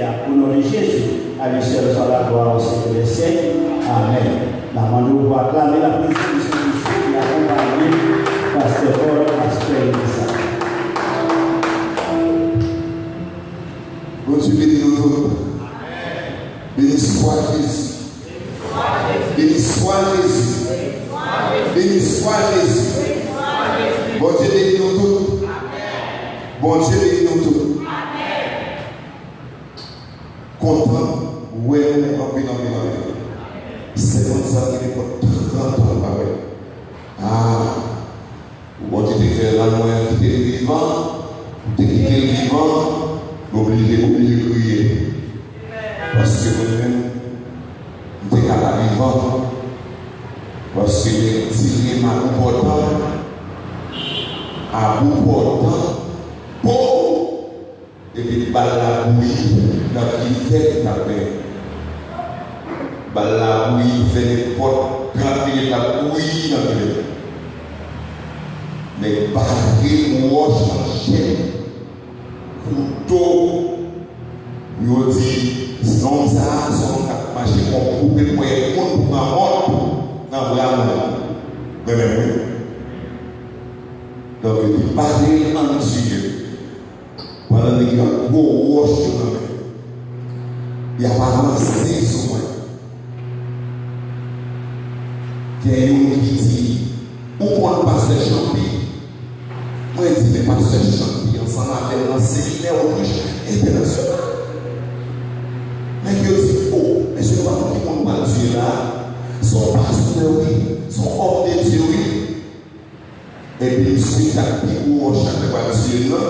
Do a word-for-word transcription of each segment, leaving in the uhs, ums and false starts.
Au nom de Jésus, à lui seul soit la gloire au siècle des siècles. Amen. N a mande w pou aklame la prezans de Sentespri ki akonpaye pastè Paul aspè legliz sa. Bondye beni nou tout. Beni swa Jezi. Beni swa Jezi. Beni swa Jezi. Bondye beni nou tout. Bondye beni nou tout. Kontan wè nou anpil, anpil, anpil. Sèmant sa gen nenpòt trant an m pa wè. Ah, Bondye te fè lanmò a kite l vivan, ou te kite l vivan, m oblije, oblije kriye. Paske mwen menm, m te ka pa vivan. Paske nèg tire m a bout pòtan, a bout pòtan, pow! Epi bal la bouyi nan kivèt n ap benyen. Bal la bouyi, fè nenpòt trant minit l ap bouyi nan kivèt. Nèg bare wòch nan chen, kouto. Yo di, nonm sa a, se yon nonm k ap mache pou koupe ponyèt moun pou pran mòn nan bra moun. Mwen menm, wi. Donk, yo di, bare l ann tiye. Pandan nèg yo ak gwo wòch yo nan men, y ap avanse sou mwen. Gen youn ki di, ou konn pastè Chanpy? Mwen di, men pastè Chanpy ansanm avè l nan seminè Otrich entènasyonal. Nèg yo di, o, mesye, nou pa konn ki moun pral tiye la. Se yon pastè, wi. Se yon òm de Dye, wi. Epi misye t ak pi gwo wòch ak li pral tiye l nan.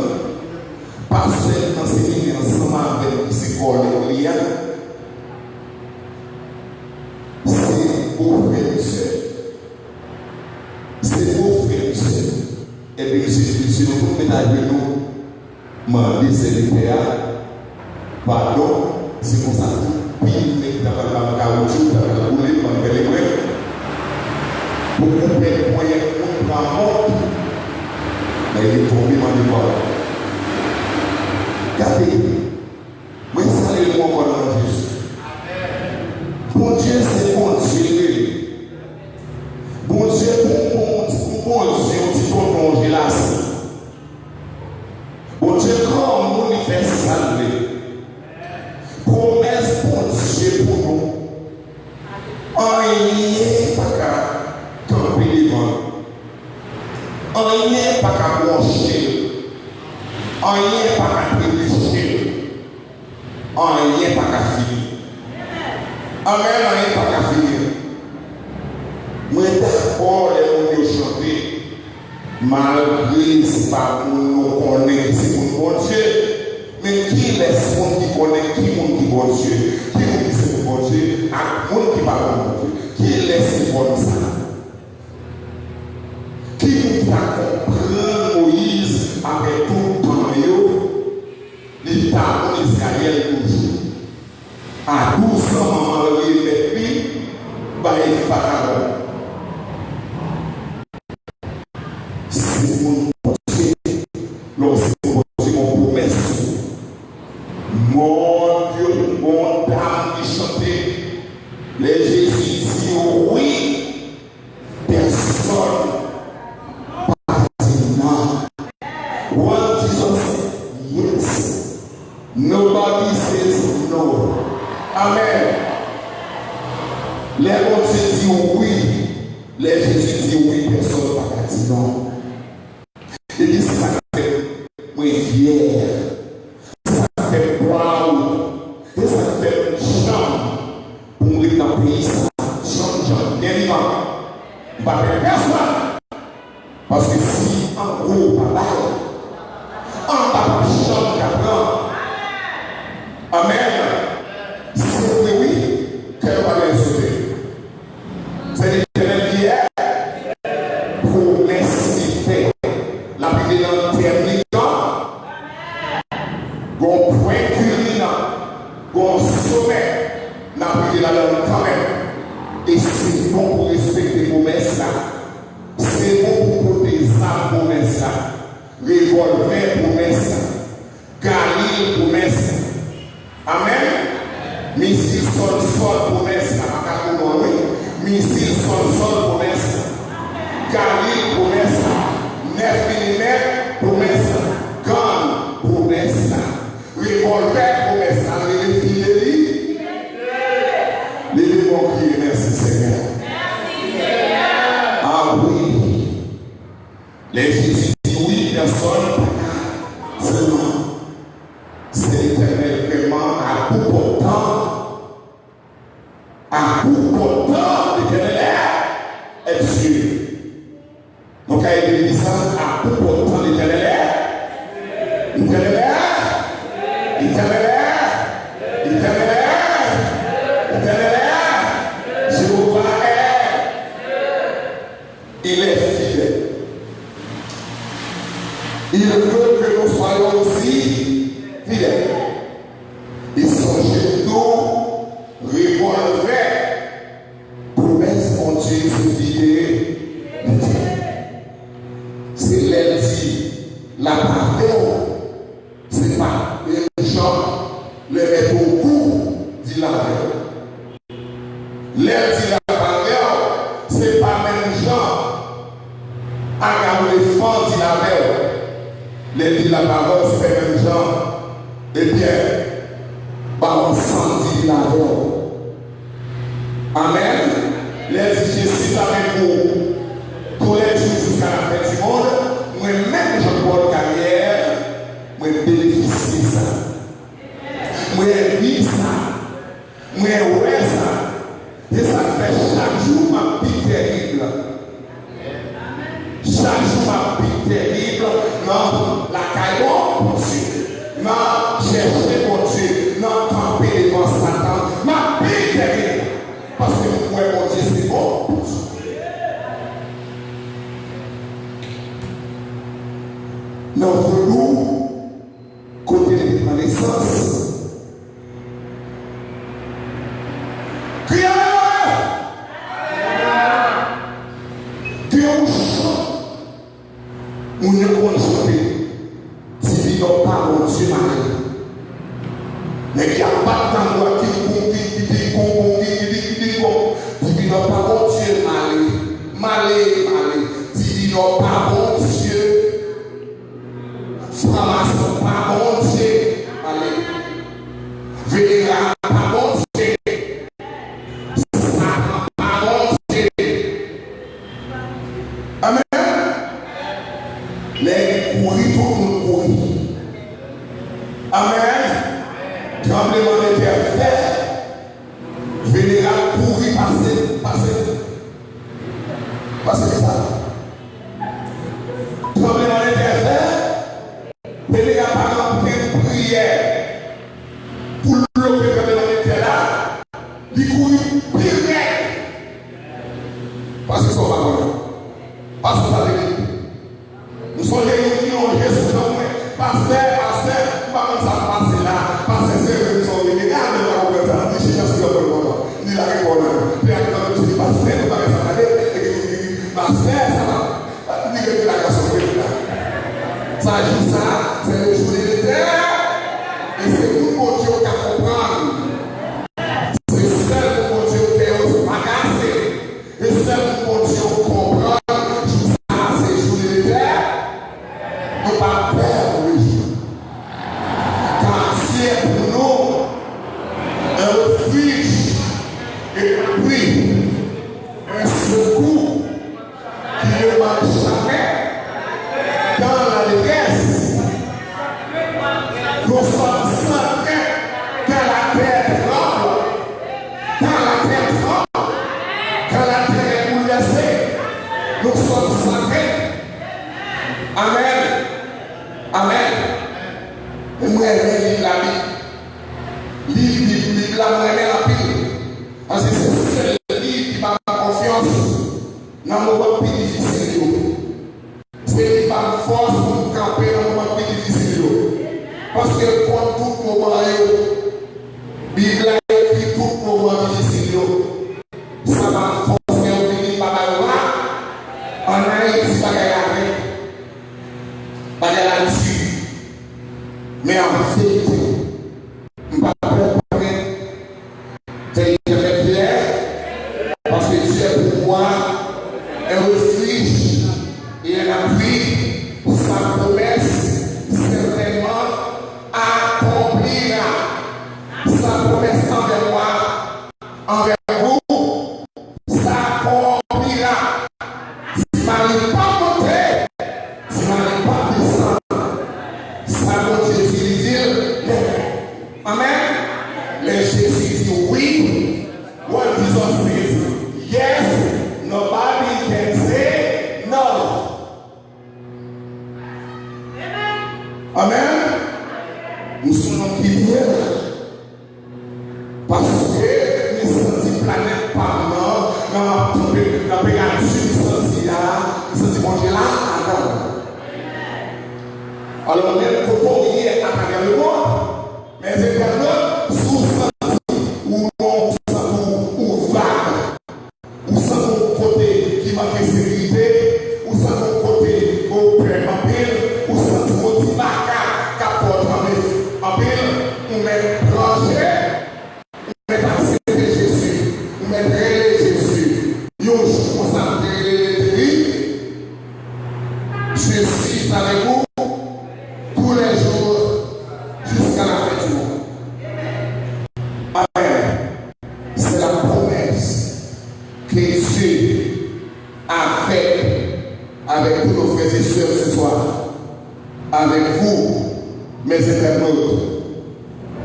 Pastè k nan seminè ansanm avè l ki se kòlèg li a, se bofrè misye. Se bofrè misye. Epi misye di, misye, nou tout met ajenou. Mande sèvitè a padon, se konsa tou pil nèg ta pral ba m kawotchou, ta pral boule m, ban m pèlen mwen. Pou koupe ponyèt moun pran mòn, nèg yo tonbe mande padon. Gade, mwen salye nou ankò nan non Jezi. Bondye se Bondye l rele. Bondye pou, pou, pou Bondye yon ti tonton jelasi. Bondye granmoun, li fè sa l vle. Pwomès Bondye pou nou, anyen pa ka kanpe devan l. Anyen pa ka bwonche l. Anyen pa ka trebiche l. Anyen pa ka fini. Amèn, anyen pa ka fini. Mwen dakò lè moun yo chante, malgre se pa moun nou konnen ki se moun Bondye, men kilès moun ki konnen ki moun ki Bondye, ki moun ki se moun Bondye, ak moun ki pa moun Bondye? Kilès ki konn sa? Ki moun ki ta konprann Moyiz apre tout tan yo? Li ta moun Izrayèl toujou. A douz an, manman l remèt li bay Farawon. Se moun Bondye, lè w se moun Bondye, gon pwomès. Mond yo, gon dam ki chante, lè Jezi di wi, pèsòn pa di non. When Jesus says yes, nobody says no. Amen. Lè Bondye di wi, lè Jezi di wi, pèsòn pa ka di non. E se sa k fè mwen fyè. Se sa k fè m proud. Se sa k fè m djanm pou m ret nan peyi sa a. Djanm, djanm, byen vivan. M pa pè pèsonn. Paske si an gwo ou pa bay, an pa p ap janm ka pran. Amèn. Se vre wi, kè nou pa gen sote. Se Letènèl ki fè pwomès li fè. L ap rive nan tèm li tan. Gon pwen kilminan, gon somè, n ap rive ladan l kanmenm. E se bon pou respekte pwomès la. Se bon pou pote zam pwomès la, revòlvè pwomès la, galil pwomès la. Misil sòl sòl pwomès la, pa ka pou non wi. Misil sòl sòl pwomès la. Kalib pwomès la. Nèf milimèt pwomès la. Gang pwomès la. Revòlvè pwomès la. Leve fide li. Leve men w kriye mèsi Senyè. Ah wi. Lè Jezi di wi, pèsòn pa ka di non. Se Letènèl vrèman, a bout pòtan, a bout pòtan Letènèl è, è Dye. Nou ka ede legliz la, a bout pòtan Letènèl è, Letènèl è, Letènèl è, Letènèl è, Letènèl è, Jewova è. Il est fidèle. Il veut que nous soyons aussi fidèles. E sonje tou, revòlvè pwomès Bondye se fide Letènèl. Se lè l di l ap avè w, se pa menm jan lè mèt ou kou di l avè w. Lè l di l ap avè w, se pa menm jan Agab Lefan di l avè w. Lè l di l ap avè w, se pa menm jan, ebyen, Bawon Sandi di l avè w. Amèn. Lè l di, Je suis avec vous tous les jours jusqu'à la fin du monde, mwen menm, Jean-Paul Carrière, mwen benefisye sa. Mwen viv sa. Mwen wè sa. Se sa k fè chak jou m ap pi tèrib. Chak jou m ap pi tèrib nan lakay Bondye, nan chèche Bondye, nan kanpe devan Satan. M ap pi tèrib. Paske m kwè Bondye se bon. Nan vodou, kote li te pran nesans. Kriye alelouya! Gen yon chan moun yo konn chante, Divinò pa Bondye male. Nèg y ap bat tanbou a, king kong, king, king, king kong, king, king, king kong. Divinò pa Bondye male, male, male. Divinò pa Bondye. Franmason pa Bondye. Ale. Venera pa Bondye. Satan pa Bondye. Amèn. Lè li kouri, tout moun kouri. Amèn. Tranblemanntè fèt. Venera kouri pase, pase, pase kisa? Tranblemanntè fèt. Venera pa gen ankenn priyè pou l bloke tranblemanntè la. Li kouri pi rèd. Pase sa w pa konnen. Pase sa te di. M sonje yon ki lonje sou jan mwen, Pastè, pastè, m pa konn sa k pase la. Pastè, se vre m sonje, men gade m pa konprann sa. M di, Jezi, se yon bon kontan. M di, lage kò w nan men. Pè a di, pastè, nou pa gen sa gade. Pastè, sa pa, li gen de la gason, gen de la. Sa jou sa, se le jour de l'Éternel. E se moun Bondye yo ka konprann. Se sèl moun Bondye yo kè yo pa kase. E sèl moun Bondye yo konprann, jou sa a se jou de Letènèl. Nou pa pè pou le jou. Car Dieu est pour nous un refuge et un abri, un secours qui ne manque jamais dans la détresse. Nous sommes sans crainte quand la terre tremble, quand la terre tremble, quand la terre est bouleversée, nous sommes sans crainte. Amèn. Amèn. Mwen renmen li la Bib. Li, Bib, Bib la, mwen renmen l anpil. Paske se sèl liv ki ba m konfyans nan moman pi difisil yo. Se li k ban m fòs pou m kanpe nan moman pi difisil yo. Paske l konn tout moman yo. Bib la ekri tout moman difisil yo. Sa ban m fòs lè yo vini m pa ba yo la. Ann Ayiti bagay la rèd. Bagay la di. Men an verite, m pa pè pou mwen. envè mwa, envè vou, sa akonpli la. Ti Mari p ap monte, Ti Mari p ap desann. Sa Bondye di, li di l, lè. Amèn. Lè Jezi di wi, what Jesus says, yes, nobody can say no. Amèn. M se yon nonm ki byen. Paske m santi planèt pa m nan, nan, nan tanperati m santi a, m santi Bondye la adan. Alò, menm kote w ye atravè lemonn, mezentènot, si w santi ou non, ou santi ou, ou vag, ou santi yon kote ki manke sekirite, ou santi yon kote ke w pè anpil, ou santi yon ti baka k ap fè w tranble anpil, ou mèt plonje, ou mèt aksepte Jezi, ou mèt rele Jezi. Yon jou konsa, m te rele l, li te di, Je suis avec vous tous les jours jusqu'à la fin du monde. Amen. C'est la promesse que Dieu a faite avec tous nos frères et sœurs ce soir, avec vous, mes internautes.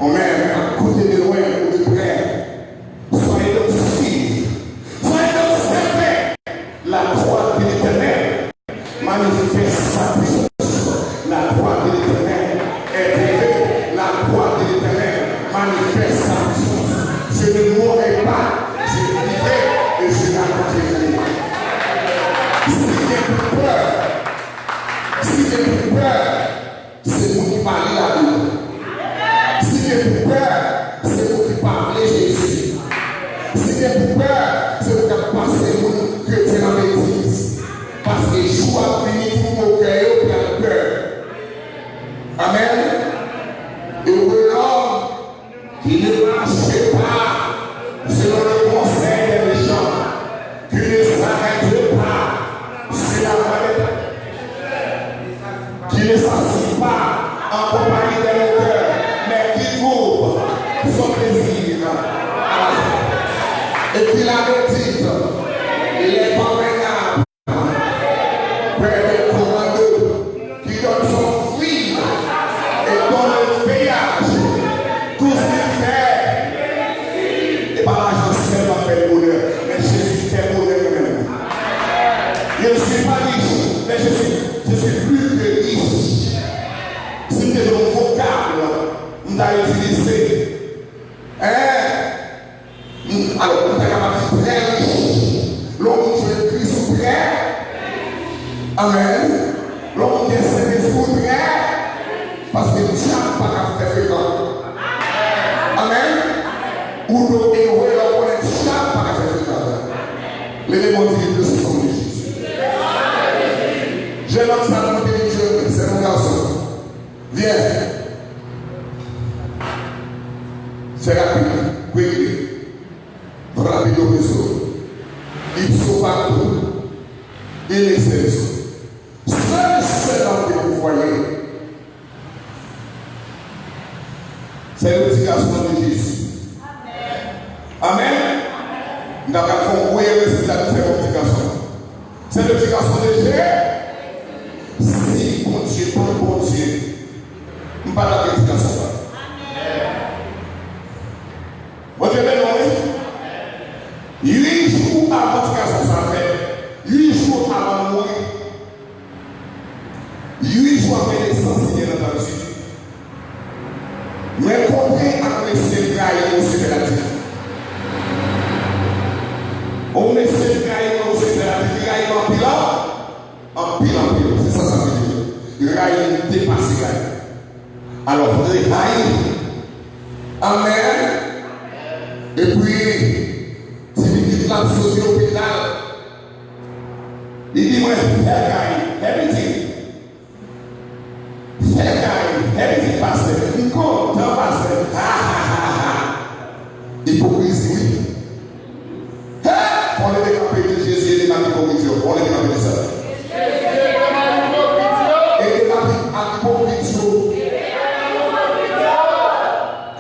Ou menm k ap koute de lwen ou de prè, soyez donc sûrs, soyez donc certains, la droite de l'Éternel manifeste sa puissance. La droite de l'Éternel est élevée. La droite de l'Éternel manifeste sa puissance. Je ne mourrai pas. Je vivrai et je raconterai. Si gen pè, si gen pè, se moun ki pa li Labib. Si gen pè, se moun ki pa vle Jezi. Si gen pè, se moun k ap pase moun kretyen nan betiz. Paske jou ap vini, tout moun kè yo pral pè. Amèn. Heureux l'homme qui ne marche pas selon le conseil des méchants, qui ne s'arrête pas sur la voie des, qui ne s'assied pas en compagnie des moqueurs, mais qui trouve son plaisir à la, et qui la médite, il est convenable. Père des commandos, qui donne son fruit et dont le feuillage, tout ce qu'il fait. E pa lajan sèlman k fè l bonè, men Jezi fè bonè mwen menm. Je ne suis pas riche, mais je suis, je suis plus que riche. Si m te gen yon vokab, m ta itilize. Hein? Alò, ou ta kapab di trè rich. Lè yon moun jwenn Kris, ou trè. Amèn. Lè yon moun gen Sentespri, ou trè. Paske dyab pa ka fè frekan. Amèn. Ou dwe ewe lè w konnen dyab pa ka fè frekan. Leve men w, di, le sang de Jésus. Jennonm sa, nou te di, se yon gason. Vyen. Fè rapid. Quickly. Rapido presto. Ipso facto. In extenso. Sèl, sèl an te pou fwaye. Se le ti gason de Jezi. Amèn. M ta pral fè yon gwo erè si m ta di se yon ti gason. Se le ti gason de Jezi. Si Bondye pa t Bondye, m pa t ap gen ti gason sa. Bondye beni w, wi. Uit jou avan ti gason sa fèt, uit jou avan l mouri, uit jou apre nesans li, byen antandi, mwen kontre ak mesye trayi mwen o sipèlatif. On mesye trayi mwen o sipèlatif, li rayi mwen anpil, anpil, anpil. Se sa sa vle di. Rayi m depase rayi. Alò, vle rayi. Amèn. Epi, ti pitit la soti lopital. Li di mwen, fè kay, fè pitit. Fè kay, fè pitit pastè. M kontan pastè. Ha, ha, ha, ha. Ipokrizi, wi. Hey! Fò w leve kanpe di Jezi, ede m ak ipokrit yo. Fò w leve kanpe di sa. Ede m ak, ak ipokrit yo.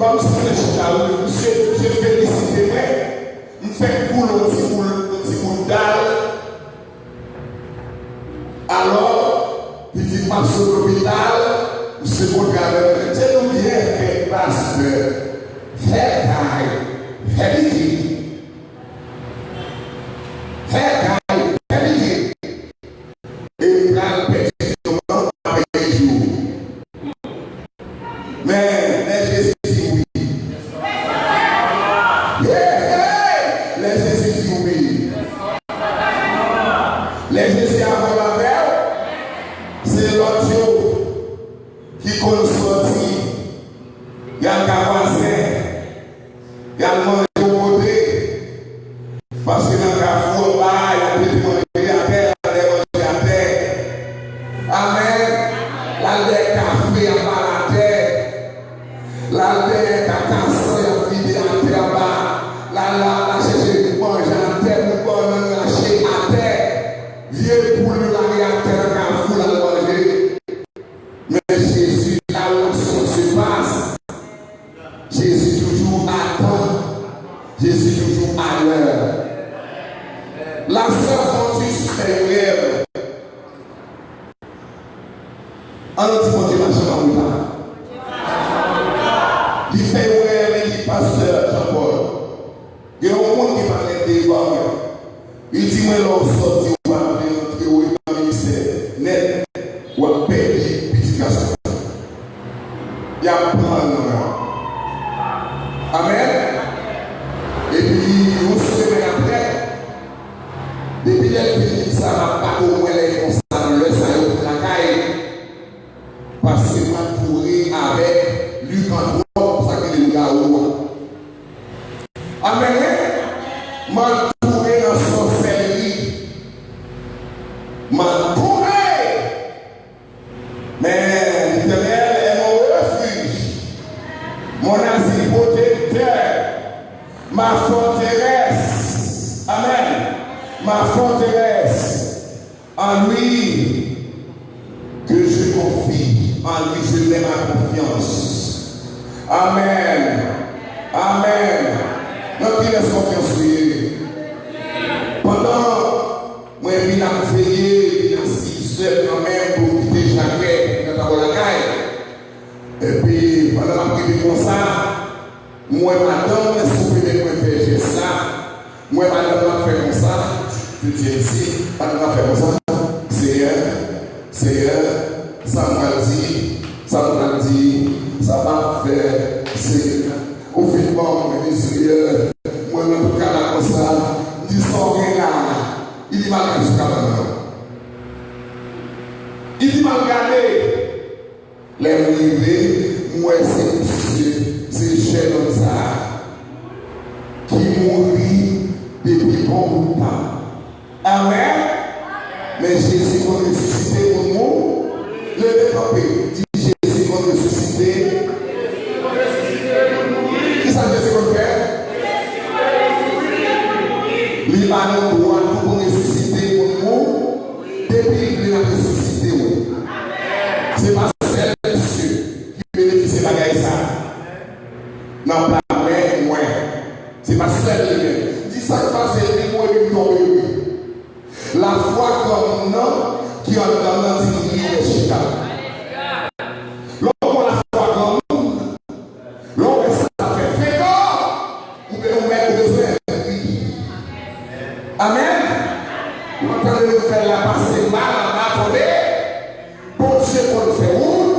Kòm si mwen chita, wi, misye, misye felisite mwen. M fèk boule yon ti boul, yon ti bout dal. Alò, li di m ap sot lopital, misye kontre avè m. Tande nou byen, fè pastè, fè kay, fè bigi. Fè kay, fè bigi. E m pral pèdi yon an apre jou. Men, lè Jezi di wi. Hey, hey! Lè Jezi di wi. Lè Jezi avè w, avè w, se lòt yo ki konn sòti, y al ka vwazen, y al manje yon kote. Paske nan kafou anba a, y ap mete manje atè, y ap manje atè. Amèn. L al dèyè kafe, y ap pale atè. L al dèyè kakasan, y ap vide atè anba. L al la, l al chèche manje atè, bout bannann rache atè. Vye poul yo lage atè nan kafou, l al manje. Men Jezi, là où l'action se passe, Jezi toujou a tan, Jezi toujou a lè. Lasè Fontis fè erè. Ann di Bondye pa janm an reta. Li fè erè, li di pastè Jean Paul. Gen yon moun ki pale devan mwen. Li di mwen lè w sòti, ou pa vle rantre, ou ret nan ministè nèt, w ap pèdi pitit gason. Y ap pran l nan men w. Amèn. Epi, yon semèn apre, depi lè l vin di sa, m ap bat omwen lè konsa, nan lè sa yo vin lakay. Paske m antoure avèk likantwòp, sa ki rele lougawou a. Amèn, wi. M antoure nan sòsèlri. M antoure. Men Letènèl est mon refuge, mon asile protecteur, ma forteresse. Amèn. Ma forteresse. En lui que je confie, en lui je mets ma confiance. Amèn. Amèn. Nan kilès konfyans ou ye? Pandan mwen vin ap veye, vin a sizè kanmenm pou m kite Jakmèl, pou m al lakay. Epi, pandan m ap rive konsa, m wè madanm mwen sou pede mwen fè jès la. M wè madanm mwen ap fè konsa. Je dis ainsi, madanm mwen ap fè konsa. Seyè, Seyè, sa m pral di, sa m pral di, sa p ap fè, Seyè. Ou fin ban mwen, Seyè. Mwen nan tout kay la konsa. M di, sa w gen la? Li di, m al kay sou kabann nan. Li di, m al gade. Lè m rive, m wè se misye, se jènòm sa a ki mouri depi bon bout tan. Amèn. Men Jezi konn resisite moun mou. Leve kanpe, di, Jezi konn resisite. Kisa Jezi konn fè? Li ba nou dwa tou pou resisite moun mou. Depi l vle, l ap resisite w. Se pa sèl misye ki benefisye bagay sa a nan pla men mwen. Se pa sèl li menm. Di sa k pase, li mouri, li tonbe, wi. Lafwa granmoun nan ki anndan m nan di m ri, lè chita. Lè w pran lafwa granmoun, lè w wè sa fè fenk an, ou be-, ou mèt, ou bezwen ri. Amèn. Ou pa tande nouvèl la pase mal anba tonbe. Bondye konn fè wout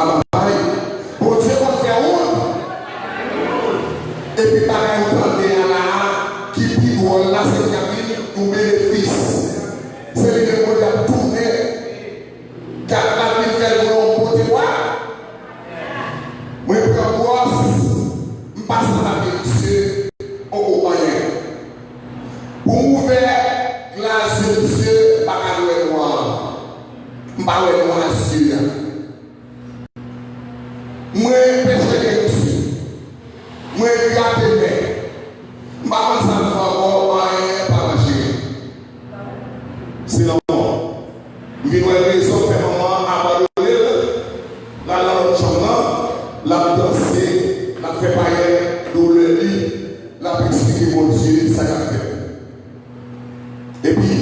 anba pay. Bondye konn fè wout. Epi bagay ou tande a la a, ki pi dwòl la, se ki ap vin yon benefis. Se li menm Bondye ap tounen. Gad la vin fè l pou yon pote bwa. Mwen pran bwòs, m pase nan pye misye, o, o, anyen. Pou m ouvè glas je misye, m pa ka wè nwa. M pa wè nwa je a. Mwen peche gen misye. Mwen grate men. M pa konn sa m fè ankò, anyen pa mache. Se lanmò. M vin wè rezon k fè manman an abandone l, l al nan lòt chanm nan. l ap danse, l ap fè payèt, doulè li, l ap eksplike Bondye sa k ap fèt. Epi,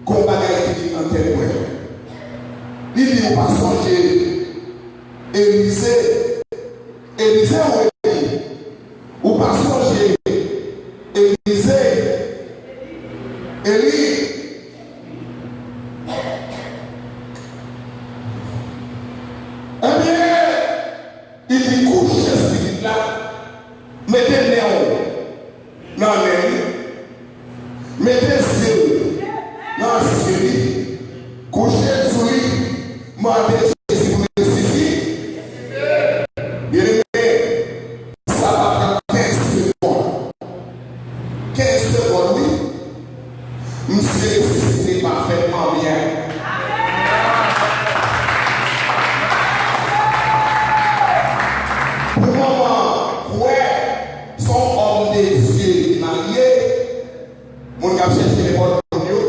gon bagay ki vin nan tèt mwen. Li di, ou pa sonje Elize, Elize ou Eli, ou pa sonje Elize, Eli. Ebyen, li di kouche spirit la, mete nen w nan nen li, mete zye w nan zye li, kouche l sou li, mande Jezi pou l resisite. Byeneme, sa pa pran kenz segonn. Kenz segonn, wi. Misye resisite pafètman byen. Pou moman, kwè, se yon òm de Dye ki marye. Moun k ap chèche nenpòt moun yo.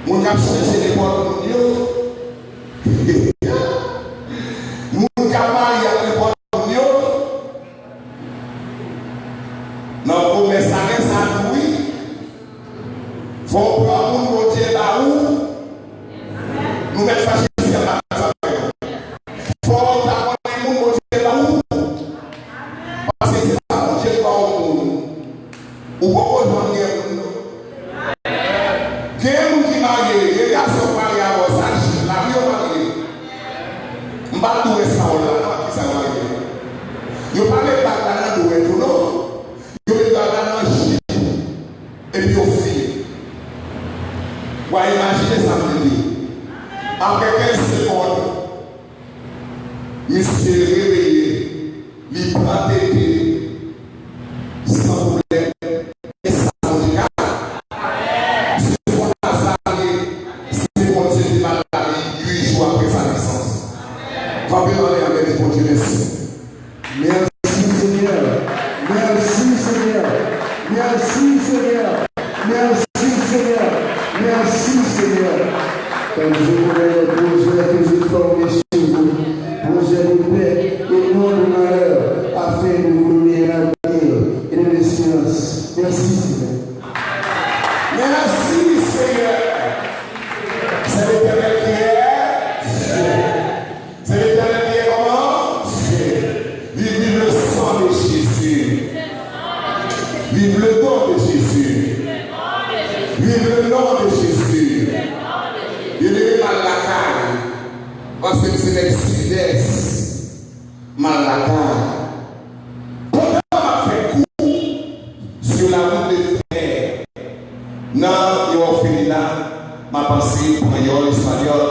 Moun k ap chèche nenpòt moun yo. Moun k ap marye ak nenpòt moun yo. Nan pwomès la, gen sa tou, wi. Fò w pran moun Bondye ba ou. Nou mèt fache syèl la, sa fè. Fò w ta konnen moun Bondye ba ou. Paske se pa Bondye ki ba w moun. Ou poko janm gen moun, non. Gen moun ki marye, gen gason k marye avè w, sa jip la, wi, yo marye. M pa t di w rès pawòl la, non, ak kisa yo marye. Yo pa met bag la nan dwèt ou, non. Yo met bag la nan jip. Epi yo fiye. W a imajine sa m vle di. Apre kenz segonn, misye reveye, li pran tete, san pwoblèm. E sa Bondye ka. Se fò Laza ye, se Bondye te ba l lavi uit jou apre sa nesans. Kanpe anlè, anlè, di Bondye mèsi. Mèsi, Senyè. Mèsi, Senyè. Mèsi, Senyè. Mèsi, Senyè. Mèsi, Senyè. Bondye, Bondye, Bondye, toujou fòme sou ou. Bondye, nou pè e non nou malè, afin de vous donner l'avenir et de l'espérance. Mèsi, Senyè. Mèsi, Senyè. C'est l'Éternel qui est Dieu. C'est l'Éternel qui est comment? Dieu. Vive, vive le sang de Jésus. Vive le nom de Jésus. Vive le nom de Jésus. Byeneme, m al lakay. Paske m se nèg Sidès. M al lakay. Pandan m ap fè kou sou la wout de fè nan yon òfelina, m ap anseye panyòl, espanyòl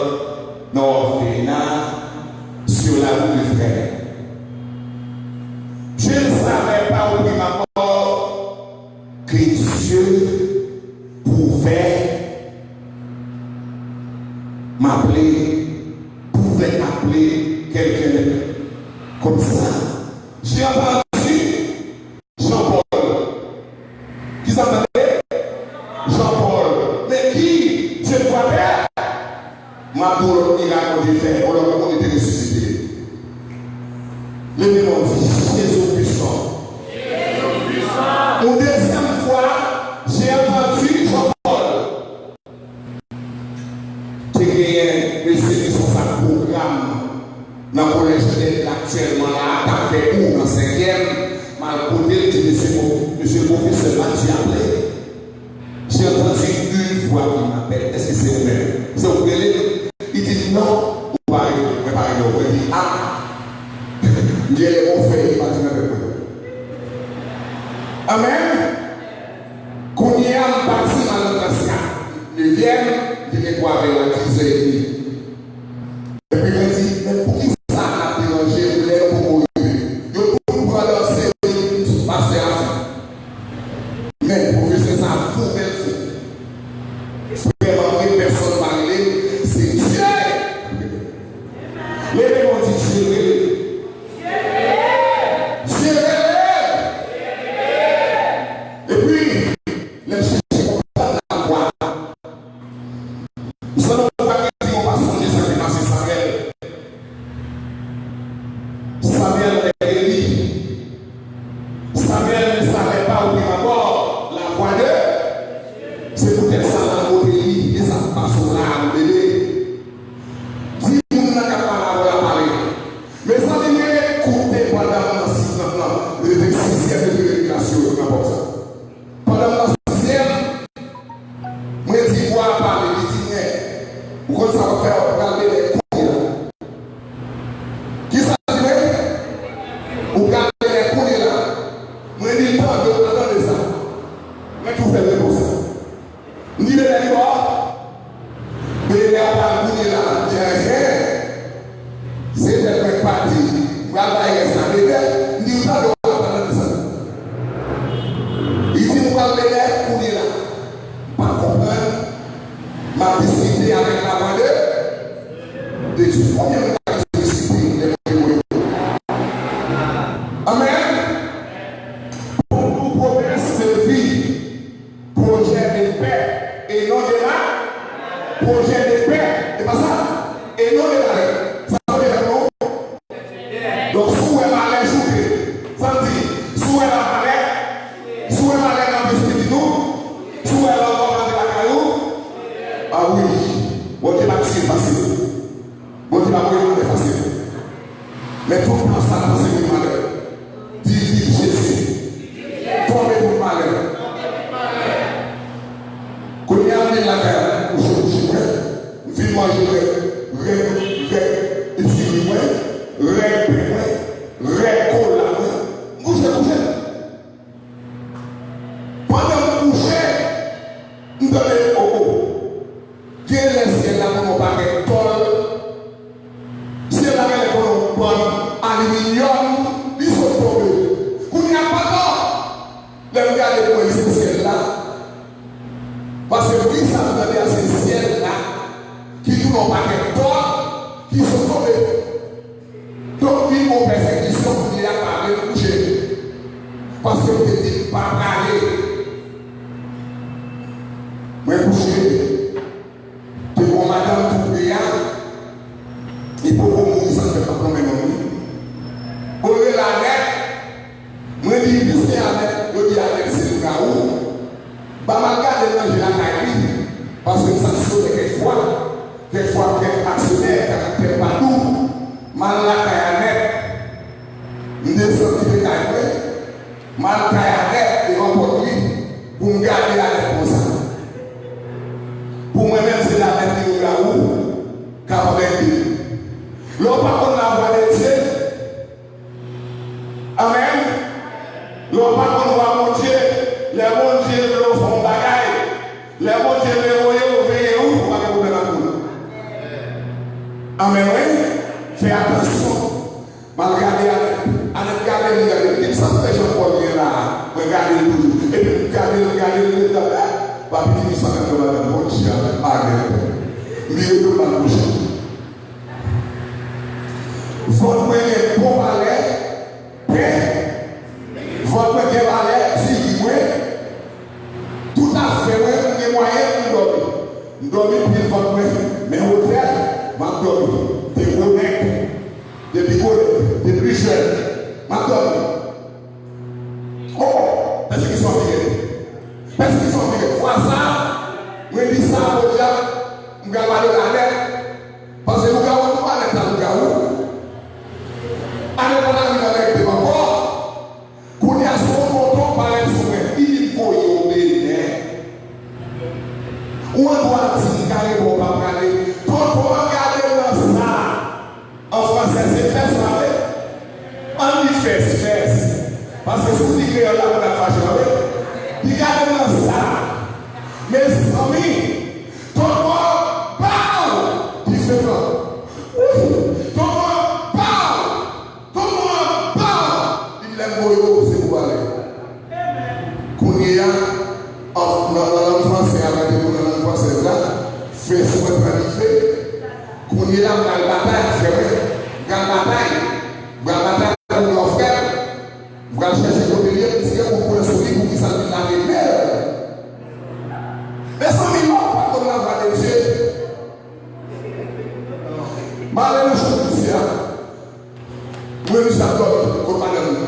nan òfelina, sur la route de frè. Je ne savais pas au prime abord que Dieu pouvait m'appeler, pouvait appeler quelqu'un comme ça. J'ai entendu Jean-Paul. Kisa m tande? Jean-Paul. Men ki? Je ne vois pas. M ap di w lòt mirak Bondye fè, yon lòt moun te resisite. Leve men w, di, Jezi pwisan. Yon dezyèm fwa, j'ai entendu Jean-Paul. Te genyen mesye ki responsab pwogram nan kolèj Nèt la aktyèlman la a, k ap fè kou nan senkyèm, m al kote l, di, Mesye, mesye pwofesè Matye aple. J'ai entendu une voix qui m'appelle. Èske se ou menm? Se ou k rele m? Li di, Non, ou pa rele mwen, mwen pa rele w. Mwen di, A! M genlè gon fèy ki pati nan tèt mwen. Amèn! Kounye a, m pati, m al nan klas kat, nevyèm, m te gen kwa avè yo a dizè edmi. Epi mwen di, Men poukisa n ap deranje m lè nou poko rive? Yo tout pran danse, yo di, Pastè a fou. Men pwofesè sa a fou, men l fou. Vrèman vre, pèsonn pa rele l, se Dye. Leve men w, di, Dye rele. Dye rele. Epi, lè m chèche konprann lavwa, Samyèl te li. Samyèl, men sa fè pa ou pran ankò lavwa de. Se poutèt sa, la monte li, e sa k pase w la, bebe. Di moun nan k ap pale avè w la pale. Mezanmi, mwen ret koute pandan m nan si-, nan, nan, nan sizyèm depi revelasyon yo nan pòt sa. Pandan m nan sizyèm, mwen di vwa a pale, li di mwen, ou konn sa w ap fè, w ap pral benyen kounye a. Kisa l di mwen? Ou pral benyen kounye la. Mwen di l tande, ou pral tande sa. Mwen tou fè repons la. M di, "Bebe, li bò." Bebe a pral kounye la. M di, "Enhen." Se tèt mwen k pati. M pral bay rès la, bebe. M di, "Ou tande, ou pral tande sa." Li di, "M pral bebe kounye la." M pa konprann. M ap diskite avèk lavwa de, de Dye. Konbyen moun k ap diskite lè mwen voye? Amèn. Pou nou pwomès se vi. Pwojè de pè e non de ma-, pwojè de pè, e pa sa, e non de malè. Sa vle di non? Donk, si w wè malè, choute. Sa m di, si w wè malè, si w wè malè nan vi pitit ou, si w wè lanmò pa vin lakay ou, a wi, Bondye pa tire fasil. Bondye pa voye malè fasil. Men tout tan sa panse vin malè. Di, di, Jezi. Tonbe tout malè. Kounye a, m vin lakay la, m kouche, kouche, mwen. M fin manje règ, règ, règ, diri mwen, règ pen mwen, règ kola mwen. M kouche, kouche. Pandan m kouche, m tande, o, o. Genlè syèl la konn yon pakèt tòl. Syèl la genlè konn yon bann aliminyòm, li sot tonbe. Kounye a, pandan, lè m gade pou mwen se syèl la, paske bri sa m tande a se syèl la ki tounen yon pakèt tòl ki sot tonbe. Donk, vin yon pèsekisyon kounye a pa vle m kouche. Paske m te di m pa prale. Mwen kouche. Te gon madanm tou pre a, li poko mouri, sa fè m ap lonmen non li. Bon, yo rele Anèt. Mwen di, piske Anèt, yo di Anèt se lougawou. Ban m al gade l nan je lakay li, paske m sanksyonnen kèk fwa. Kèk fwa, kèk aksyonè, karaktè pa dou. M al lakay Anèt. M desann kite kay mwen. M al kay Anèt devan pòt li pou m gade Anèt konsa. Pou mwen menm, se Anèt ki lougawou k ap anmède m. Lè w pa konn lavwa de Dye, amèn. Lè w pa konn vwa Bondye, lè Bondye vle w fè yon bagay, lè Bondye vle voye w, veye w, ou pa gen pwoblèm ak moun. Amèn, wi. Fè atansyon. M al gade Anèt. Anèt gade m, li gade m. Li di, "Sa fè Jean Paul gen la a?" Mwen gade l toujou. Epi m gade l, m gade l, m di, "Papi, ki sa k ap fè madanm Bondye a, Anèt?" M vire do m al kouche. Vant mwen gen bon valè, pen. Vant mwen gen valè, diri mwen. Tout afè mwen, m gen mwayen pou m dòmi. M dòmi pye vant mwen, men wotè, m ap dòmi. M te gwo nèg. Depi gwo nèg, depi jèn, m ap dòmi. O, pèsekisyon ap vini. Pèsekisyon ap vini. Fwa sa, mwen di sa, podyab, m pral pale Anèt. Paske lougawou tou pa nèt la lougawou. Anèt pa nan vin nan nèg devan kò. Kounye a, si yon tonton parèt sou mwen, li di m voye w Benè. Ou an dwa di m kare bon pa prale. Tonton an gade m nan sa. An fransè, se fès la vre. An di fès, fès. Paske si w di kreyòl la, moun ap fache, pa vre? Li gade m nan sa. Mezanmi, tonton an ba w diferan. Wi, tonton an ba w. Tonton an ba w. Li di lè m voye w, se pou w ale. Kounye a, an, nan, nan lang fransè a, mwen te konn nan lang fransèz la, fè swen pran dife. Kounye a, m pral batay, frè mwen. M pral batay. M pral batay pou lòfrè. M pral chèche kote l ye, m tire kout pwen sou li, poukisa l vin lave men l. Mezanmi, lè w pa konn lavwa de Dye, m ale nan chanm misye a. Mwen, misye ap dòmi kot madanm li.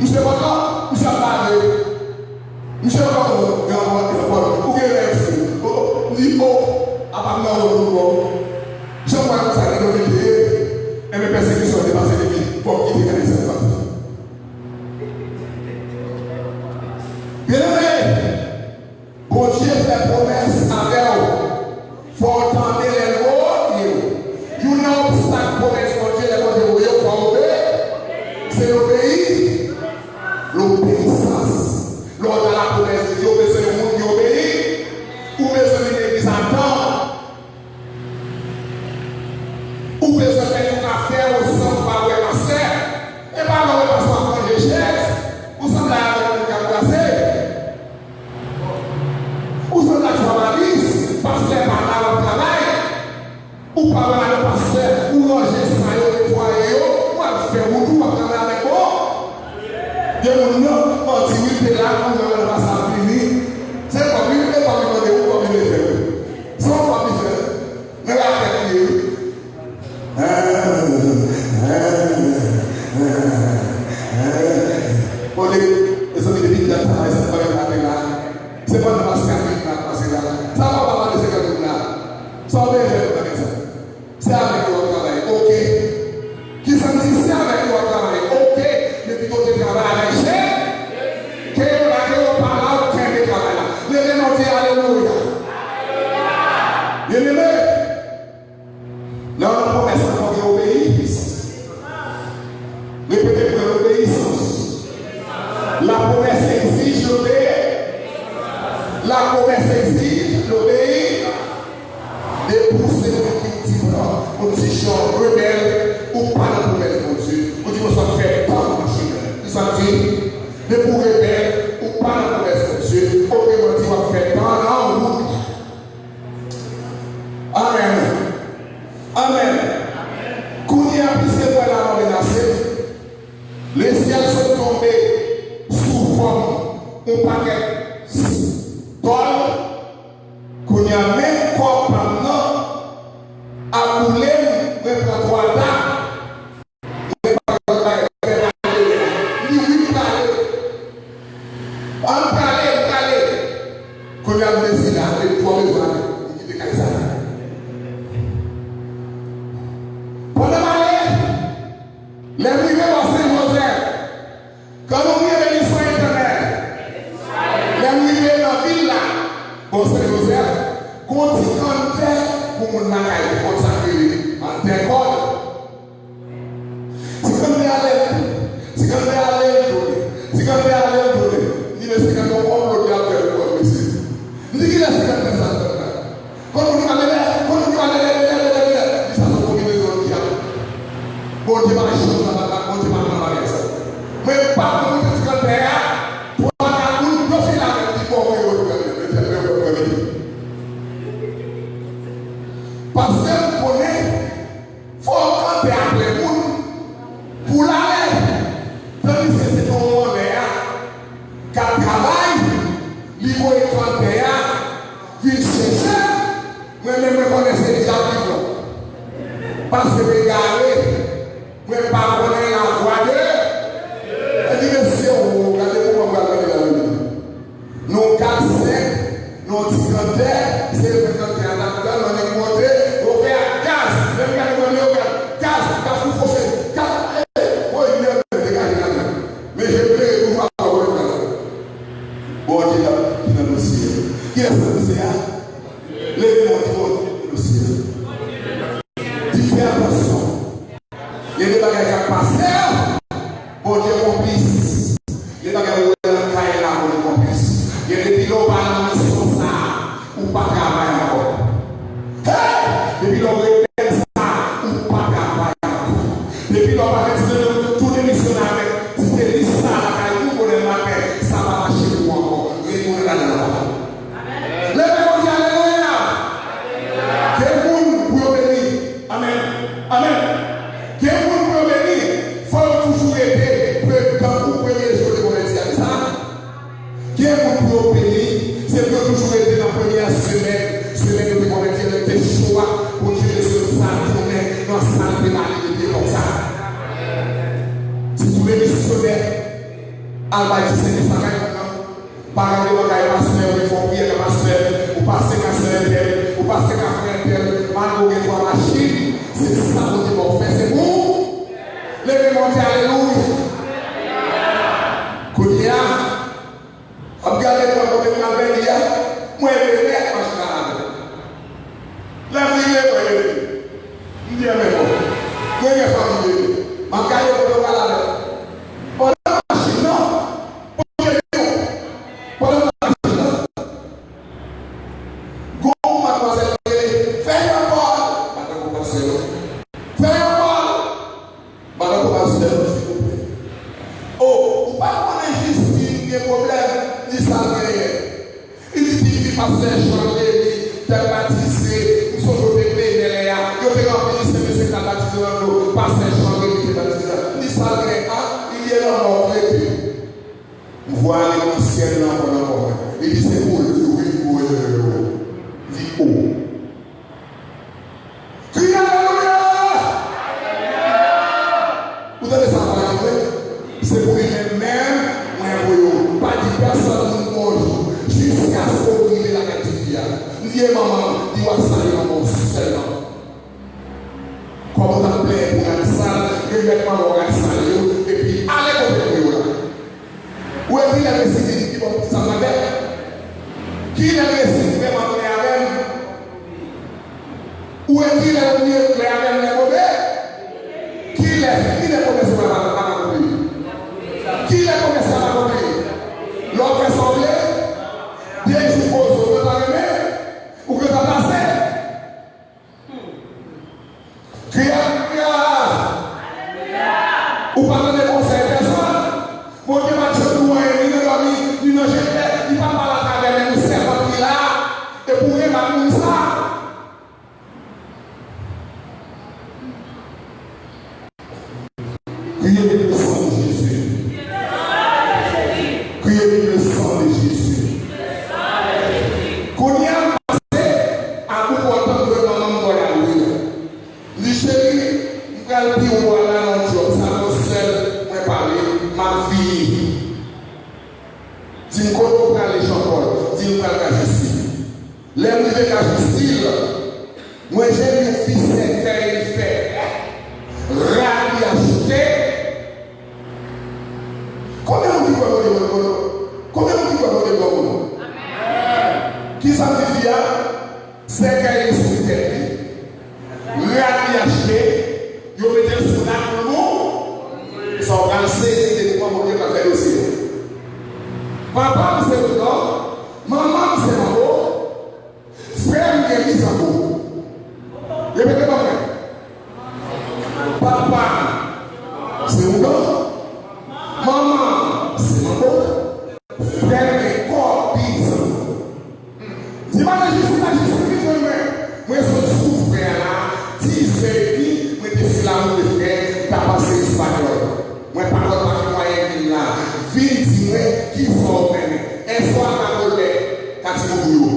Misye pa la, misye ap lave. Misye pa la, gen anpòt, gen anpòt. Ou gen lè fou. O, o, m di, o, apa m nan wòl ou bon. Jan m wè konsa, gen dòmi te ye. Enben, pèsekisyon depase limit. Fò m kite gade sa k pase. Byeneme, Bondye fè pwomès avè w, fò w tande lè l voye w. Youn nan obstak pwomès Bondye, lè Bondye voye w, fò w obe-, se lobeyi-, lobeyisans. Lè w nan lapwomès de Dye, ou bezwen yon moun ki obeyi, ou bezwen vin legliz a tan. Ou bezwen fè tout afè w san w pa wè pastè. E pa lè w wè pastè ap ranje chèz, ou sanble avèk moun k ap brase. Ou sanble ak fwa malis, pastè pa la, l ap travay. Ou pa wè madanm pastè, ou ranje sa yo, netwaye yo, ou al fè wout ou, w ap travay avèk bon. Gen moun nan, manti wi, te la, ou wè madanm pastè ap vini. Se kòb li, e kòb li mande ou, kòb li vle fè. Se yon kòb li fè. Men rakèt li ye wi. Kote, mezanmi, depi dat sa la, se pa yon maten la. Se pandan pastè a vin la, pase la. Sa pa pale de senkant moun la. Sa w bezwen fè pou bagay sa? Se avèk yo w ap travay. Oke. Kisa m di? Se avèk yo w ap travay. Oke. Men pito w te travay avèk Jezi. Ke yo la, ke yo pa la, ou kenbe travay la. Leve men w, di alelouya. Byeneme, lè w nan pwomès la, fò w gen obeyisans. Repete pou mwen, obeyisans. La promesse exige l'obéissance. La promesse exige l'obéissance. Depi w se moun ki yon ti blan, yon ti jan rebèl, ou pa nan pwomès Bondye. Ou di, "Mwen sot fè tan nan chemen." Kisa m di? Depi w rebèl, ou pa nan pwomès Bondye. Otreman di, w ap fè tan nan wout la. Amèn. Amèn. Kounye a, piske m wè lanmò menase, lesyèl sot tonbe sou fòm yon pakèt tòl. Kounye a, menm kò pa m nan ap boule m, mwen pran twa ta. Li wi, m prale. An prale, m prale. Kounye a m deside ale, m twò bezwen ale. M kite kay sa. Pandan m ale, lè m rive bò Sen Jozèf, kan nou rive Beliswa Etènèl, lè m rive nan vil la, bò Sen Jozèf, gon ti kanntè pou moun lakay, pou konn sa k rele kanntè kòd. Ti kanntè ale, ti kanntè ale, l tounen. Ti kanntè ale, l tounen. M di, "Mesye, kanntè yon konplo ki ap fè pou kòd mesye." M di, "Kilè ti kanntè sa t fè la?" Konn moun ki pale lè, konn moun ki pale lè, lè, lè, lè, lè. Di sa se yon konbinezon dyab. Bondye pa janm nan bagay, Bondye pa nan bagay sa. Mwen pa konn moun ki ti kanntè a, twa, kat moun, yo file avè m, di, "Bon, mwen yo, mwen, mwen, mwen, mwen, mwen." Paske m konnen, fò kanntè a plen moun pou l ale. Tandis ke se te yon mannè a k ap travay, li voye kanntè a vin chèche m. Mwen menm, mwen konnen se dyab ki pran m. Paske m egare, mwen pa konnen lavwa de. Epi mesye, o, gade kòman m pral mande la, wi. Nou kat, senk, nou ti kanntè, se yo fè kanntè a, n ap tann, annik monte, yo fè ak gaz, menm gade mwen yo gaz, gaz, gaz pou foche, gaz, e, woy, lè mwen degaje la, men je plere toujou a pawòl la. Bondye la, ki nan dosye a. Kilès nan dosye a? Leve men w, di, Bondye nan dosye a. Di, fè atansyon. Gen de bagay k ap pase, Bondye konplis. Gen bagay ou wè nan kay la, Bondye konplis. Gen depi lè w pa nan misyon sa a, ou pa travay ankò. Hey! Depi lè w rebèl sa a, ou pa travay ankò. Depi lè w pa fè ti tounen misyon avèk ti tenis sa a lakay ou bonè maten, sa pa mache pou ou ankò. Retounen ladan l ankò. Leve men w, di alelouya. Gen moun pou yo beni. Amèn. Amèn. Gen moun pou yo beni. Fò yo toujou rete pre-, tankou premye jou yo te konvèti a. Se sa. Gen moun pou yo beni. Se pou yo toujou rete nan premyè semèn. Semèn yo te konvèti a, lè te cho a. Bondye te sot sa tounen nan sa l te pale de te konsa. Al bay ti sèvis lakay moun nan. Pa rele mwen kay pastè, ou vin fè yon priyè nan pastè, ou pase ka sè entèl, ou pase ka frè entèl, malgre w gen twa machin, se sa Bondye ba w fè, se pou ou. Leve men w di alelouya. Kounye a, ap gade mwen kote m al beni a, mwen leve nèt machin nan avè m. Lè m rive, mwen leve. M di, "Enben bon, premye fwa m rive, m ap gade kote w pral avè m." Pandan machin nan, pandan machin nan, gon madmwazèl rele, "Fè yon kòl!" Madanm ou pase yo. "Fè yon kòl!" Madanm ou pase yo, silvouplè. "O, ou pa konnen Jistin gen pwoblèm?" Li di, "Sa l genyen?" Li di, "Tifi pastè Jean Remy t al batize, m sonje w te Benè lè a, yo te ranpli li, se mesye k t al batize nan dlo, pastè Jean Remy te batize la." Li di, "Sa l gen a?" Li di, "E lanmò w rete." M vwale nan syèl lan pandan kò mwen. Li di, "Se pou li wi m voye yo." M di, "O." Kriye alelouya! Ou tande sa pale vre? Se pou li menm menm mwen voye w. Pa di pèsonn moun bonjou jiskaske w rive lakay tifi a. M di, "E manman m?" Li di, "W ap salye manman w sèlman." Kòm ou t ap plenyen pou rad sal, remèt manman w rad sal yo, epi ale kote pou yo la. Ou wè kilè m resi vin pi bon sa m nan tèt? Kilè m resi vrèman klè avè m? Ou wè kilè m vin klè avè m lè kote? Kilè, kilè pwomès ou pa, pa, pa akonpli? Kilè pwomès la pa akonpli? Lè w fè sa w vle? De jou poze w gentan renmen? Ou gentan pase? Kriye alelouya! Ou pa tande konsèy pèsonn. Bondye pa t janm di w anyen ni nan dòmi, ni nan jete. Li pa t pale atravè menm sèvant ki la. E pou remak moun sa. Kriye vin le sang de Jésus. Kriye vin le sang de Jésus. Kounye a m pase a bout pòt lan, m wè manman m bò la wi. Li di, "Cheri, m pral biwo a la nan yon djòb, sa yon sèl mwen pale, m ap vini." Di m, "Kote w prale Jean Paul?" Di m, "M pral ka Jistil." Lè m rive ka Jistil, mwen jwenn yon fi sèkèy li fè, rad li achte. Konbyen moun ki kwè Bondye bon moun? Konbyen moun ki kwè Bondye bon moun? Kisa m di fi a? Sèkèy li sou tèt li. Rad li achte, yo mete l sou rad pou nou. Sa w pral sezi depi kòman Bondye pral fè dosye. Papa m se Woodor, manman m se Manbo, frè m gen Mizanbo. Repete ban mwen. Papa m se Woodor, manman m se Manbo, frè m gen kò Mizanbo. Di madan Jistin, madan Jistin vin jwenn mwen. Mwen sot sou frè a la, dizè edmi, mwen te sou lawout de frè, m t ap pase Espanyòl. Mwen pa konn pa ki mwayen vin la. Vin di mwen kisa w renmen. Èske w al nan Golden, Katiboudou yo?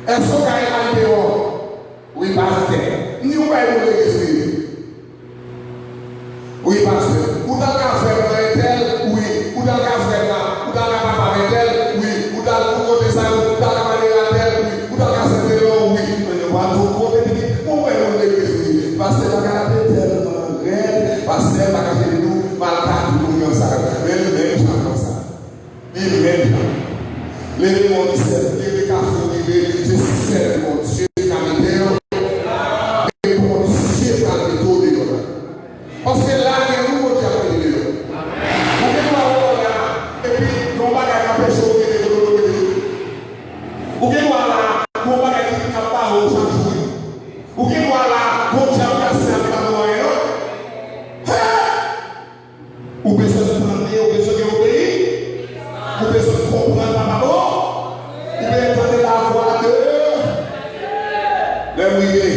Èske w ka al deyò? Wi, pastè. M di, ou bay moun legliz li. Wi, pastè. Ou t al ka frè m nan entèl? Wi. Ou t al ka frè m nan, ou t al ka papa m entèl? Wi. Ou t al pou kote sa yo? Ou t al ka Maderatèl? Wi. Ou t al ka Sentelon? Wi. Men nou pa tout kote pitit. Bon, ou bay moun legliz li. Pastè, bagay la te tèlman rèd. Pastè, m pa kache di nou, m al ka tout moun nan sa yo. Men, men, jan konsa. Li menm jan. Leve men w, di, sèl, leve kafou, leve, se sèl Bondye ki ka mete w. E Bondye pral mete w deyò la. Paske la, gen moun Bondye ap mete deyò. Ou gen dwa wè w la, epi yon bagay anpeche w rete kote w dwe rete. Ou gen dwa la, yon bagay ki ap bare w chak jou. Ou gen dwa la, yon dyab kase ap pa wè w anyen, non? Hey! Ou bezwen tande, ou bezwen gen obeyi. Ou bezwen konprann papa bon. Ou bezwen tande lavwa de. Lè m rive,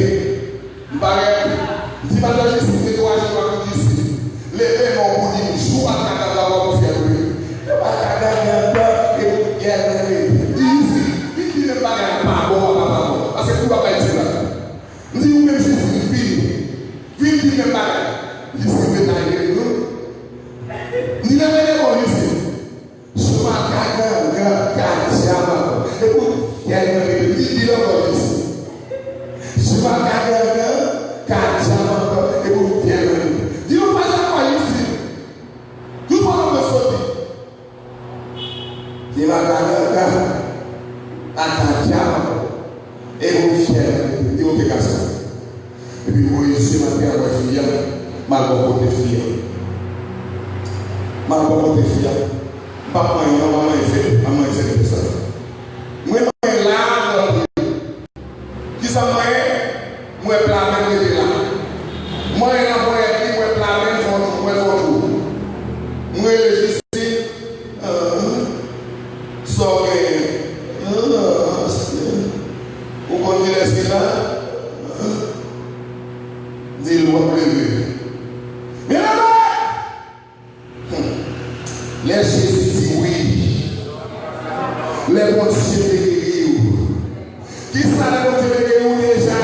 m parèt, m di madan Jistin, mete w ajenou ak Jistin. Leve men w pou di m jou a kadav la w ap fè l. Yo pa kadav nan tan, e pou gè nan leve. Di Jistin, vin di menm bagay la pa bon, papa bon. Paske tou w ap bay ti la. M di ou menm Jistin vini. Vin di menm bagay. Jistin ret la, li rele nou. M di leve men w, Jistin. fi a. M ap rakonte fi a. M p ap manyen non, m ap manyen sèl, m ap manyen sèl de sa. Mwen manyen la, kisa m manyen? M wè pla men m rete la. M manyen nan ponyèt li, m wè pla men m fè yon, m wè l fè yon twou. M rele Jistin, ah, sa w genyen? Ah, ou konn kilès ki la? Ah. Di l w ap leve. Byeneme! Hmm. Lè Jezi di wi, lè Bondye te geri w, kisa lè Bondye te geri w deja?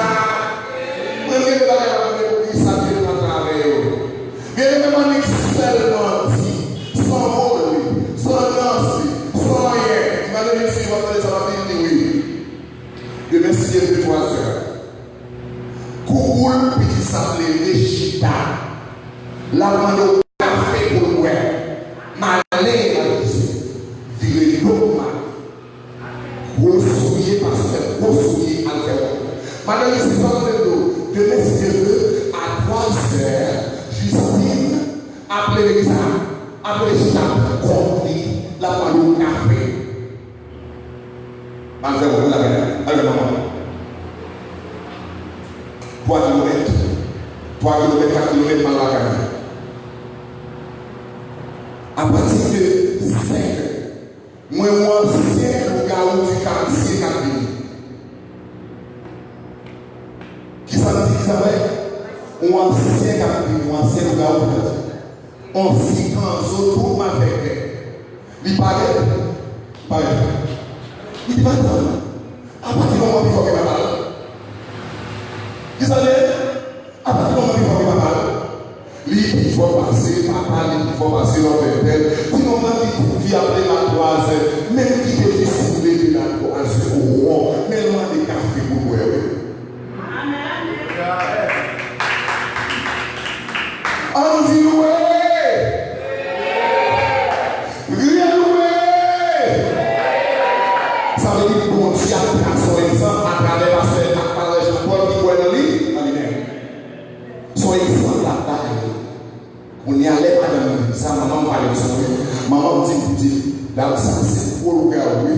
Mwen gen de bagay m ap mande pou ki sa te pran travè yo. Byeneme, m annik sèlman di, san moli, san danse, san anyen, m ap vin si w ap tande sa m ap di, li di wi. Demen si Dye vle twa zè. Kouboul pitit sa ap leve chita. L ap mande w kafe pou l bwè. Male, male, vire do pou male. Gwo soulye, pastè, gwo soulye, al fè wòch. Madan Jistin, sa w tande do? Demen si Dye vle, a twa zè, Jistin ap leve kisa? Ap leve chita pou kont li, l ap mande w kafe. M al fè wout lakay mwen. Al wè manman. Twa kilomèt. Twa kilomèt, kat kilomèt, m al lakay mwen. Apati de senk è, mwen wè yon ansyen lougawou di katye k ap vini. Kisa m di, kisa m wè? Yon ansyen k ap vini, yon ansyen lougawou k ap vini. On sikanzo tou malfektè. Li parèt, li parèt. Li di, "Madanm, apati kòman pi fò ke papa l?" Kisa l ye? "Apati kòman pi fò ke papa l?" Li pi fò pase papa, li pi fò pase lòt entèl. Ti nonm nan ki di ap leve a twa zè, menm ki te di si leve a twa zè, o, men l mande kafe pou l bwè, wi. Ann di louwe! Kriye louwe! Sa vle di Bondye ap trase yon egzanp atravè pastè ak pastè Jean Paul ki kwè nan li. Amèn. Se yon egzanp l ap bay. Kounye a, lè madanm mwen di sa, manman m pale sou mwen, manman m di m, di, "Dam sa se gwo lougawou wi.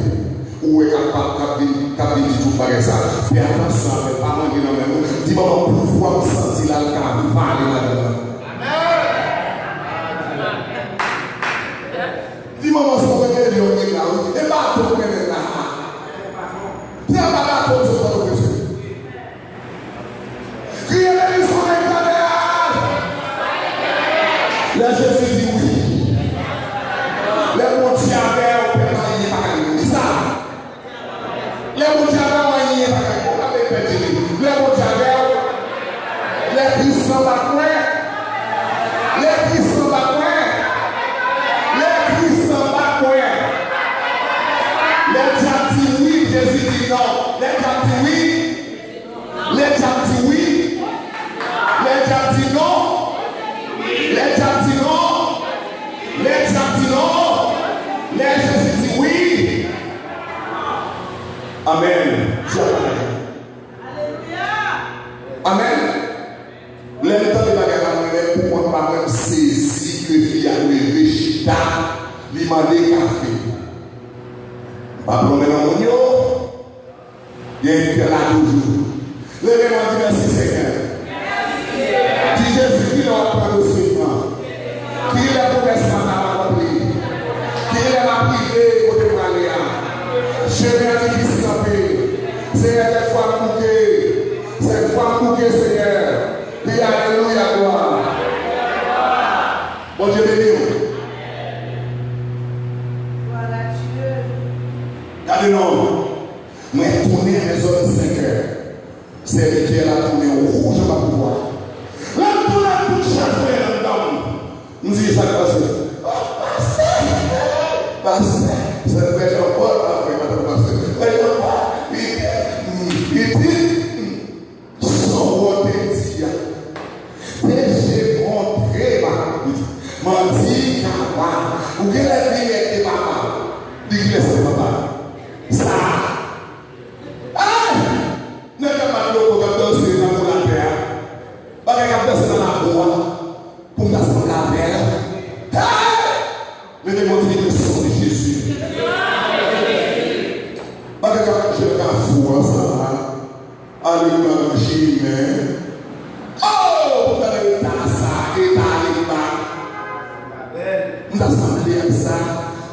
Ou wè k ap, k ap, k ap vin, k ap vin di tout bagay sa. Fè atansyon avè l, pa manje nan men nou." Di manman, pouvwa m santi la, l ka vale madanm nan. Di manman, se yon rebelyon w gen la wi. E bato w mennen la. Se anba bato w sot Pòtoprens wi. Kriye legliz solèy kanè a. Lè Jezi di wi. Lè Bondye avè w, pèp anyen pa ka rive w. Di sa. Lè Bondye avè w, anyen pa ka rive w. Pa pèdi li. Lè Bondye avè w, lè Kris anba kwen. Lè Kris anba kwen. Lè Kris anba kwen. Lè dyab di wi, Jezi di non. Lè dyab di wi. Lè dyab di wi, lè dyab di non, lè dyab di non, lè dyab di non, lè Jezi di wi. Amèn. Dyab pa ka. Amèn. Lè m tande bagay la, mwen menm pou kont pa mwen, m sezi ke fi a leve chita, li mande kafe. M pa plonmen nan moun yo. Gen kè la toujou. Leve men w, di, "Mèsi, Senyè." Di, "Jezi, kilè w ap pran dosye m nan? Kilè pwomès la ap akonpli? Kilè m ap rive kote m prale a? Chemen an difisil anpil. Senyè, kèk fwa m bouke. Kèk fwa m bouke, Senyè." Di, "Alelouya, glwa." Bondye beni w. Gade non. Mwen tounen nan zòn senk è. Sèvitè la tounen wouj anba pouvwa. Lè m tounen, tout chaj mwen anndan m. M di, "Sa k pase?" "O, pastè, pastè." Se frè Jean Paul, pa frè, pa pastè. Frè Jean Paul, li di, li di, "Sa w te di a, te je kontre m." Li di, "Manti, kaba, ou genlè vin ede papa." Di, "Kilès ki papa?" Sa. Ay! Nèg k ap bat loko, k ap danse nan kou latè a. Bagay k ap danse nan labou a. Pou m ta Montre le sang de Jésus. Bagay k ap jwe nan kafou an sa a. Alegba nan chimen. Oh! Pou gade eta sa, eta alegba. M ta sanble ak sa.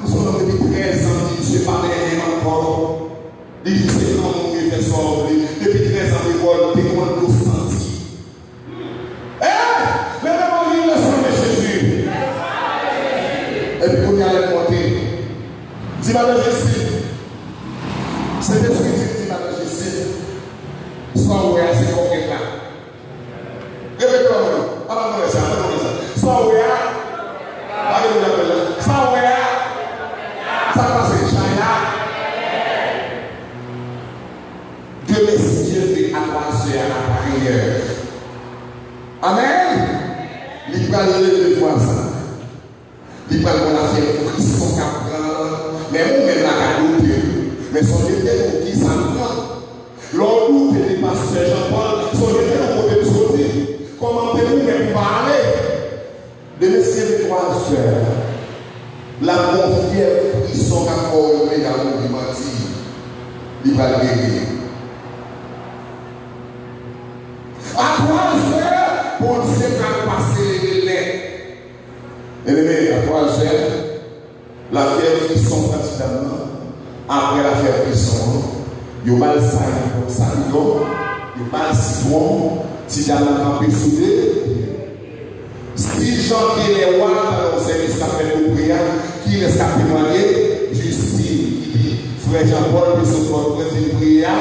M se yon nonm depi trèz an, m di misye pa benyen m ankò. Li di se granmoun ki fè sa w vle. Depi trèz an, revòlte, kòman dlo santi. Eh! Leve men w, viv le sang de Jésus. Epi kounye a lè m monte. Di madan Jesi. Sentespri di m di madan Jesi. Sa w wè a se kòkèt la. Repete w mwen. Apa mwen sa, apa mwen sa. Sa w wè a. Alelouya, alelouya. Sa w wè a. Sa k pase chay la. Demen si Dye vle a twa zè a la priyè. Amèn. Li pral leve vwazen. Li pral konn afè frison k ap pran l. Men ou menm la ka doute. Men sonje te nou ki sa l pran. Lè w doute de pastè Jean Paul, sonje te nou kote m soti. Kòman m te goumen pou m pa ale. Demen si Dye vle twa zè, l ap gon fyèv frison k ap fè w leve a ou di manti. Li pral geri. A twa zè, Bondye pral pase leve l nèt. Byeneme, a twa zè, lafyèv frison pran ti dam nan. Apre lafyèv frison an, yo ba l saliton, saliton, yo ba l sitwon, ti dam nan kanpe sou de pye. Si Jan Kelè Wa, pandan yon sèvis k ap fèt pou priye a, kilès k ap temwanye? Jistin, ki di, frè Jan Pòl te sot bò dwèt li priye a,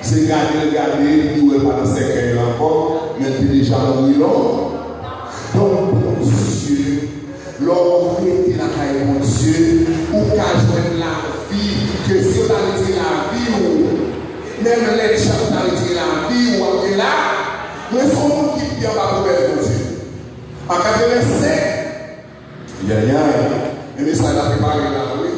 se gade l gade, li wè l pa nan sèkèy la ankò, men l te deja mouri lontan. Donk, Bondye, lè w rete lakay Bondye, ou ka jwenn lavi, ke si yo ta retire lavi w, menm lè chat ta retire lavi w, w ap gen la. Mwen se yon moun ki byen anba pwomès Bondye. An katrevensenk, yayay, men mesaj la prepare la, wi.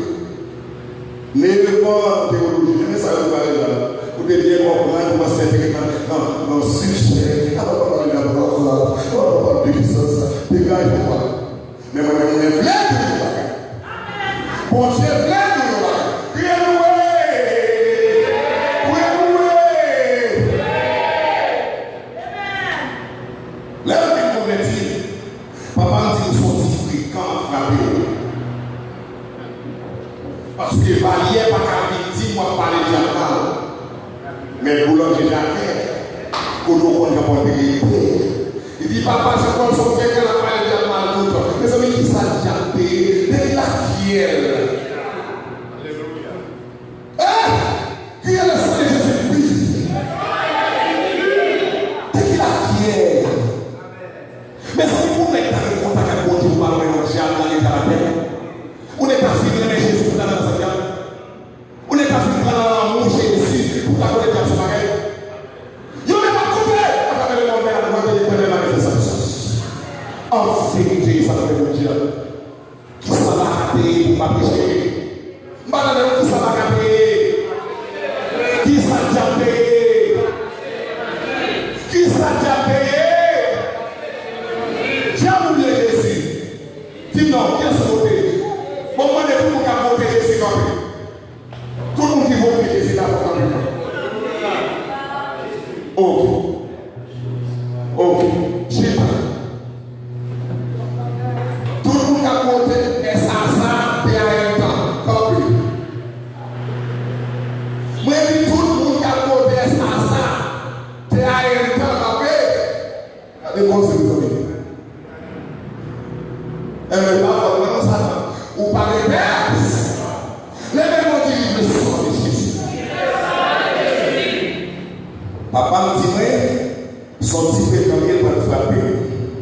Nevan tewoloji, men mesaj la prepare la. Ou te byen konprann, ou kòmanse enterese nan, nan, nan sijè. A pa pale de la, a pa pale de kisans, degaje w. Men mwen menm, mwen vle di yon bagay. Bondye vle di yon bagay. Kriye louwe! Kriye louwe! Lè m vin konvèti, papa m di m se yon ti frekan m ap frape w. Paske valyè pa ka vin di m w ap pale dyab mal. Men boulanje Jakè, kote w konn Jan Pòl te rete. Li di, papa, Jan Pòl se yon frekan l ap pale dyab mal toutan. Mezanmi, kisa dyab te ye? De ki lakyèl? Eh! Kriye le sang de Jésus-Christ. De ki lakyèl? Mezanmi, pou nèg ta gen kontak ak Bondye, ou pa wè yon dyab nan leta latè. Ou nèg ta fin renmen Jezi pou ta nan sa dyab. Ou nèg ta fin pran nan lanmou Jezi pou ta konnen dyab se bagay. Yo menm ap koute atravè lemonn, men ap mande Letènèl manifestasyon. An verite, sa nan men Bondye a. Kisa Baka te ye pou m pa preche? M pa tande non, kisa Baka te ye? Kisa dyab te ye? Kisa dyab te ye? Dyab oubyen Jezi? Di m non, kiyès ou vote? Bon, m mande tout moun k ap vote Jezi kanpe. Tout moun ki vote Jezi la fò kanpe. Ok. Ok. Chita. Tout moun k ap vote S A S A, T A N tan, kanpe. Mwen di tout moun k ap vote S A S A, T A N tan, kanpe. Gade koze, mezanmi. Enben, pa fòt mwen non, Satan. Ou pa gen pèp. Leve men w, di, viv le sang de Jésus. Papa m di mwen, se yon ti frekan l ye, l pral frape m.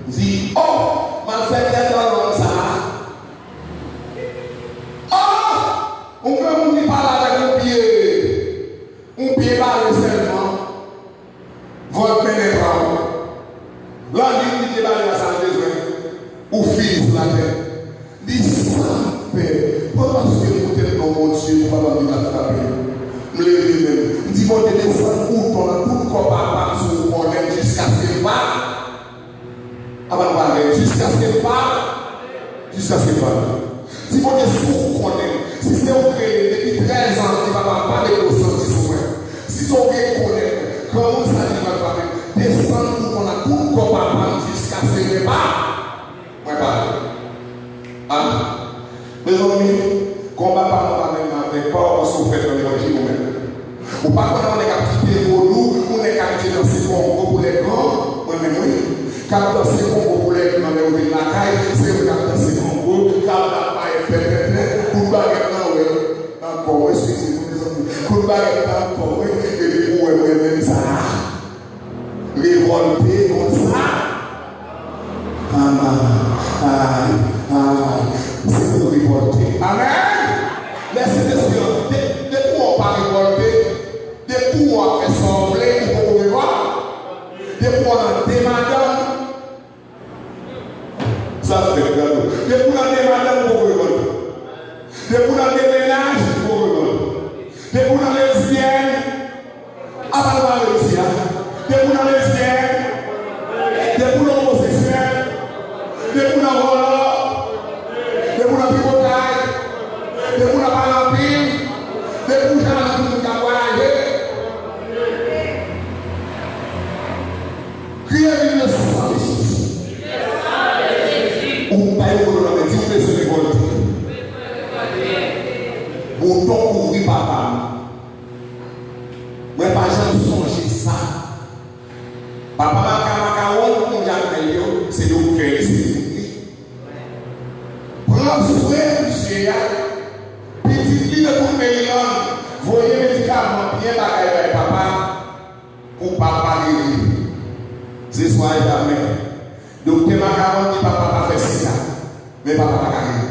M di, oh, m al fè tèt nan lòm sa a. Oh, yon granmoun ki pale avèk yon pye, yon pye bare sèlman. Vòlò mennen pa w. Lannuit li te ba li a sa l bezwen. Ou fini sou latè. Li sa m fè. Mwen paske m koute non Bondye pou papa m vin ap frape. M leve men m. M di Bondye desann bouton nan tout kò papa m sou kò nèt jiskaske m pa. Apa nou pa leve jiskaske m pa. Jiskaske m pa. Di Bondye, si w konnen m, si se ou k rele m depi trèz an, di, Papa, m pa mete w santi sou mwen. Si se ou k rekonèt mwen, granmoun sa ki pral frape m, desann bouton an, tout kò papa m, jiskaske mwen pa, mwen pa. A, mezanmi, konba pa w pa menm avèk pa w, paske w fèt nan levanjil ou menm. Ou pa konn yon nèg k ap kite vodou, yon nèg k abitye danse kongo pou lè gran, mwen menm wi. K ap danse kongo pou lè gran, lè yo vin lakay, se yo k ap danse kongo, k ap bat payèt pèpèpè, kout bagèt nan wè, nan kò w, eskize m, mezanmi, kout bagèt nan kò w, epi pou wè mwen menm sa a. Revòlte konsa. Amen. Ay, ay. Se pou revòlte. Amèn. Lè Sentespri an, de- depi w pa revòlte, depi w ap fè sa w vle, ou poko revòlte. Depi w nan de madanm, sa fè gado. Depi w nan de madanm, ou poko revòlte. Depi w nan de mennaj, ou poko revòlte. Depi w nan lesbyèn, apa nou pale isi a? Depi w nan lesbyèn, depi w nan omoseksyèl, depi w nan vòlò, depi w nan tripotay, depi w nan pale anpil, depi w jalou pou moun k ap vwayaje, kriye viv le sang de Jésus. Ou bay yon kote nan men, di ou bezwen revòlte. Bouton kouvri papa m. Mwen pa janm sonje sa. Papa maka makawon, moun Jakmèl yo, se doktè li, se moun li. Pran swen misye a, pitit li nan tout Maryland, voye medikaman, byen bagay bay papa, pou papa geri. Se swa e jamè. Doktè makawon di papa pa fè sida, men papa pa ka geri.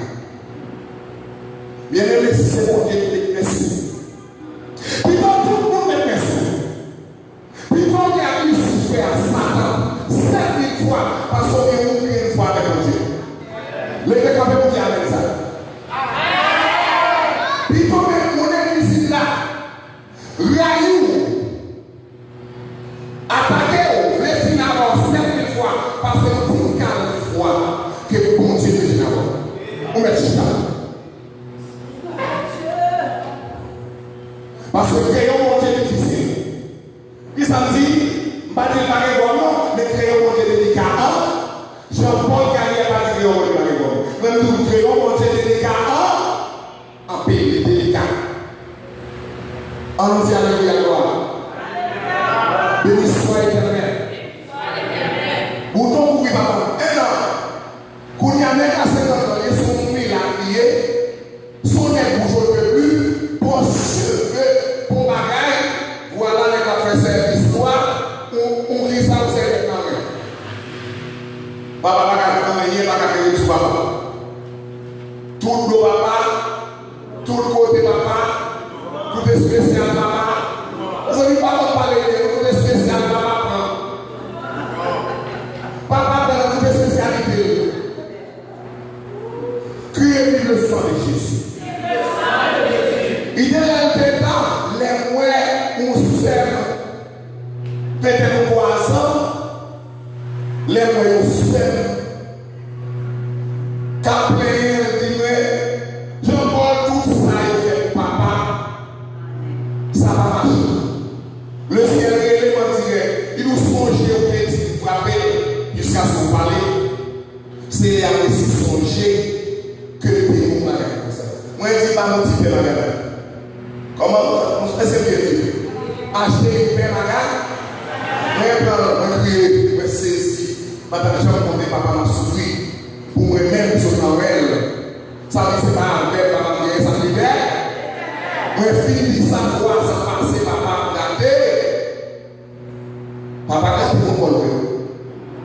Byeneme, si se Bondye ki te mèsi. Pito tout moun met men sou ou. Pito w gen ak Lisifè a, Satan, sèt mil fwa, paske w gen yon grenn fwa avèk Bondye. Leve kanpe pou di amèn sa. Pito w gen moun legliz la rayi w, atake w, vle fin avè w sèt mil fwa, pase yon ti kal fwa ke Bondye vle fin avè w. Ou mèt chita. Paske kreyon Bondye difisil. Kisa m di? M pa di l pa gen gòm non, men kreyon Bondye delika an. Jan Pòl Karyè pa di kreyon Bondye pa gen gòm. Mwen m di w kreyon Bondye delika an. Anpil, li delika. An nou di alelouya, glwa. Beni swa Etènèl. Bouton kouvri papa m. Ennan. Kounye a nèg la senkant an, li se yon milat li ye. Se yon nèg wouj aux yeux bleus, bon cheve, bon bagay. Vwala nèg la ap fè sèvis lwa. Ou, ou ki sa ou sèvis nan men. Papa pa ka fè anyen, pa ka fè sou papa. Tout do papa, tout kote papa, tout espesyal papa. Mezanmi, pa konn pale de yo, tout espesyal papa pran. Papa pran tout espesyalite yo. Kriye viv le sang de Jésus. Li te lè l te ta, lè m wè yon sè m, petèt yon twa zan, lè m wè yon sè m k ap plenyen, l di mwen, Jean Paul, tout sa yo fè pou papa, sa pa mache. Lesyèl rele m an dirèk, li di w sonje ou te di m frape l jiskaske w pale. Senyè a resi sonje ke li te yon bagay konsa. Mwen di ba nou ti pè bagay la. Kòman? Mwen se byen di. Achte yon pè bagay. Mwen pran, mwen kriye, mwen sezi. M pa t ap janm konnen papa m ap soufri. Pou mwen menm, m sot nan rèl. Sa vle di se pa avè l papa m genyen sa k li fè. Mwen fin di sa, twa zan pase, papa m grate. Papa grate yon bòl vre.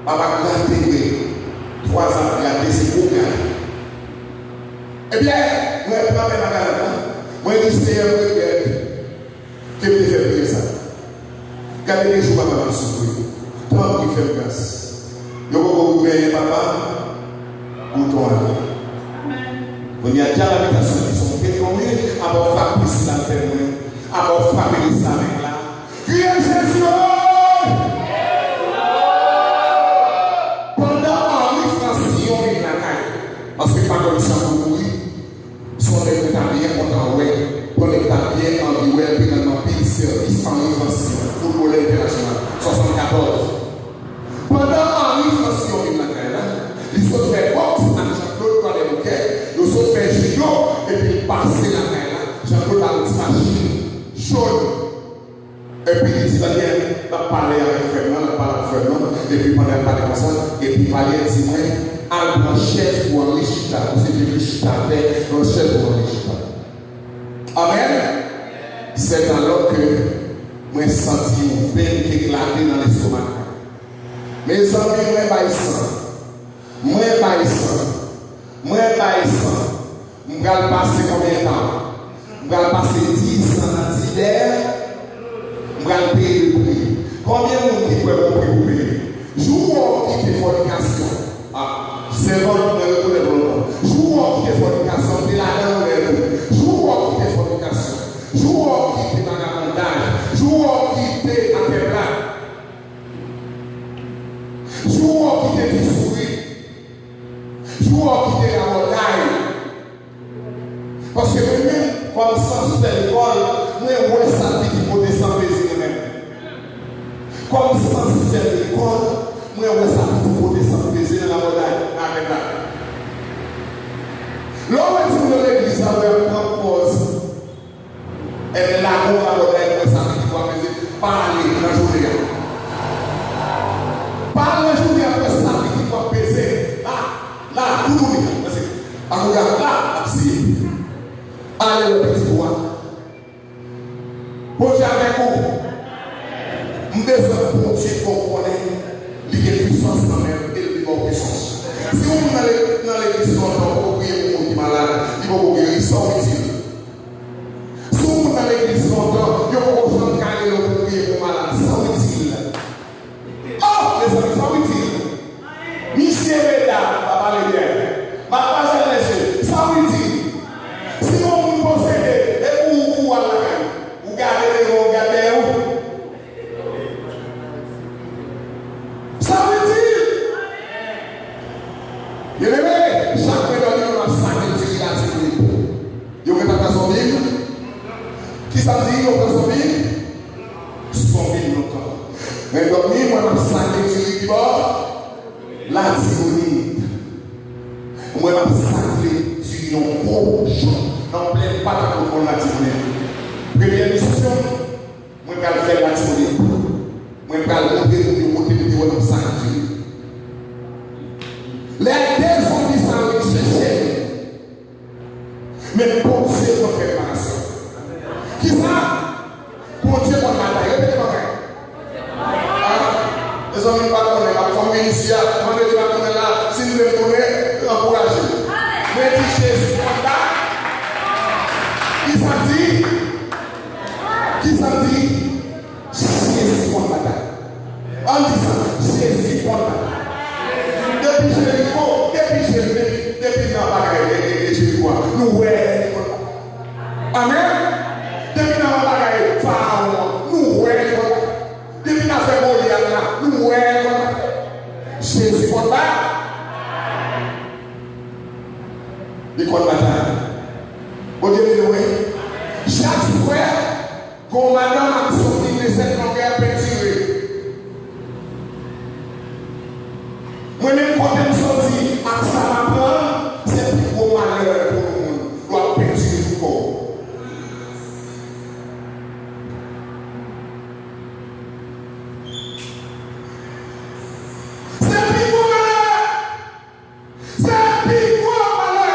Papa grate vre. Twa zan grate, se gwo grate. Ebyen, mwen pran men bagay la. Mwen di, Senyè, mwen regrèt ke m te fè l sa. Gade de jou papa m ap soufri. Tanpri, fè m gras. Yo poko goumen papa m, bouton an. Kounye a, dyab abitasyon ki se yon beton, wi, apa w frape sila fè mwen, apa w frape li sa menm la. Kriye Jezi o! Pandan Henri Francillon vin lakay, paske pa konn jan pou mouri, Yon nèg mwen ta byen kontan wè. Yon nèg ta byen anvi wè, l te rann m anpil sèvis, Henri Francillon, foutbolè entènasyonal, swasannkatòz. Pandan Henri Francillon vin lakay la, li sot fè bòks ak Jean Claude Kwadèboukè, yo sot fè jido, epi l pase lakay la, Jean Claude ba l yon ti machin jòn. Epi li di, tande, l ap pale avèk frè m nan, l ap pale ak frè m nan, epi pandan l ap pale konsa, epi Valye di mwen, al pran chèz pou Henri chita, misye te vle chita atè, pran chèz pou Henri chita. Amèn. Sèt alò ke mwen santi yon venn ki eklate nan lestomak mwen. Mezanmi, mwen bay san. Mwen bay san. Mwen bay san. M pral pase konbyen tan? M pral pase diz an nan dilè. M pral peye le pri. Konbyen moun ki kwè gon pri pou peye? Jou w kite fònikasyon. Ah, sèvant, mwen rekonèt ou lontan. Jou w kite fònikasyon, m te ladan l lè tou. Jou w kite fònikasyon. Jou w kite vagabondaj. Jou w kite afè blak. Jou w kite ti souri. Jou w kite rabòday. Paske mwen menm, kòm san fè lekòl, mwen wè sa pitit pote san peze nan men m. Kòm san fè lekòl, mwen wè sa pitit pote san peze nan rabòday, nan afè blak. Lè w wè timoun yo legliz la, w wè y ap pran pòz. Ebyen, lage yon rabòday pou wè sa pitit ou ap peze. Pa ale nan jounen an. Pa ale nan jounen an pou wè sa pitit ou ap peze. La, la, toutouni. Paske, akounye a, la, ap siye. Ale wè pitit ou a. Bondye avèk ou. M bezwen Bondye fè w konnen li gen pwisans nan men l e l vin ba w pwisans. Si yon moun nan le-, nan legliz lontan, poko priye pou moun ki malad, li poko geri, sa w itil? Si yon moun nan legliz lontan, yo poko janm ka rele w pou priye pou malad, sa w itil? Oh, mezanmi, sa w itil? Misye medam, pa pale byen. Madmwazèl, mesye, sa w itil? Si yon moun posede, e pou ou, pou w al lakay ou, ou gade devan w, ou gade dèyè w. Sa w itil? Byeneme, chak mwen dòmi, mwen ap sake diri la, diri. Yo mèt ap pran zonbi m. Kisa m di? Yo pran zonbi m. Zonbi m lontan. Mwen dòmi, mwen ap sake diri kibò? Latibonit. Mwen ap sake diri yon gwo jan nan plèn patat kot mwen Latibonit. Premyè misyon, mwen pral fè Latibonit. Mwen pral montre moun yo kote m te wè m ap sake diri. Lè de zonbi sa yo vin chèche m, men Bondye konn fè reparasyon. Kisa? Bondye konn batay. Repete, mwen. Ah, mezanmi, m pa konnen, m ap fè yon ministè, vandredi m ap tounen la, si m vle m tounen, ankouraje m. Mwen di Jezi konn batay. Kisa m di? Kisa m di? Jezi konn batay. Ann di sa, Jezi konn batay. Depi Jeriko, depi Jezi, depi nan bagay e, e, e Jeriko a, nou wè li konn batay. Amèn. Depi nan bagay Farawon an, nou wè li konn batay. Depi nan afè Golyat la, nou wè li konn batay. Jezi konn batay. Li konn batay. Bondye beni w, wi. Chak swè, gon madanm ak zonbi de sèt longè pentire. Mwen menm kote m soti ak sa m aprann, se pi gwo malè pou yon moun. Lè w ap pentire tout kò w. Se pi gwo malè. Se pi gwo malè.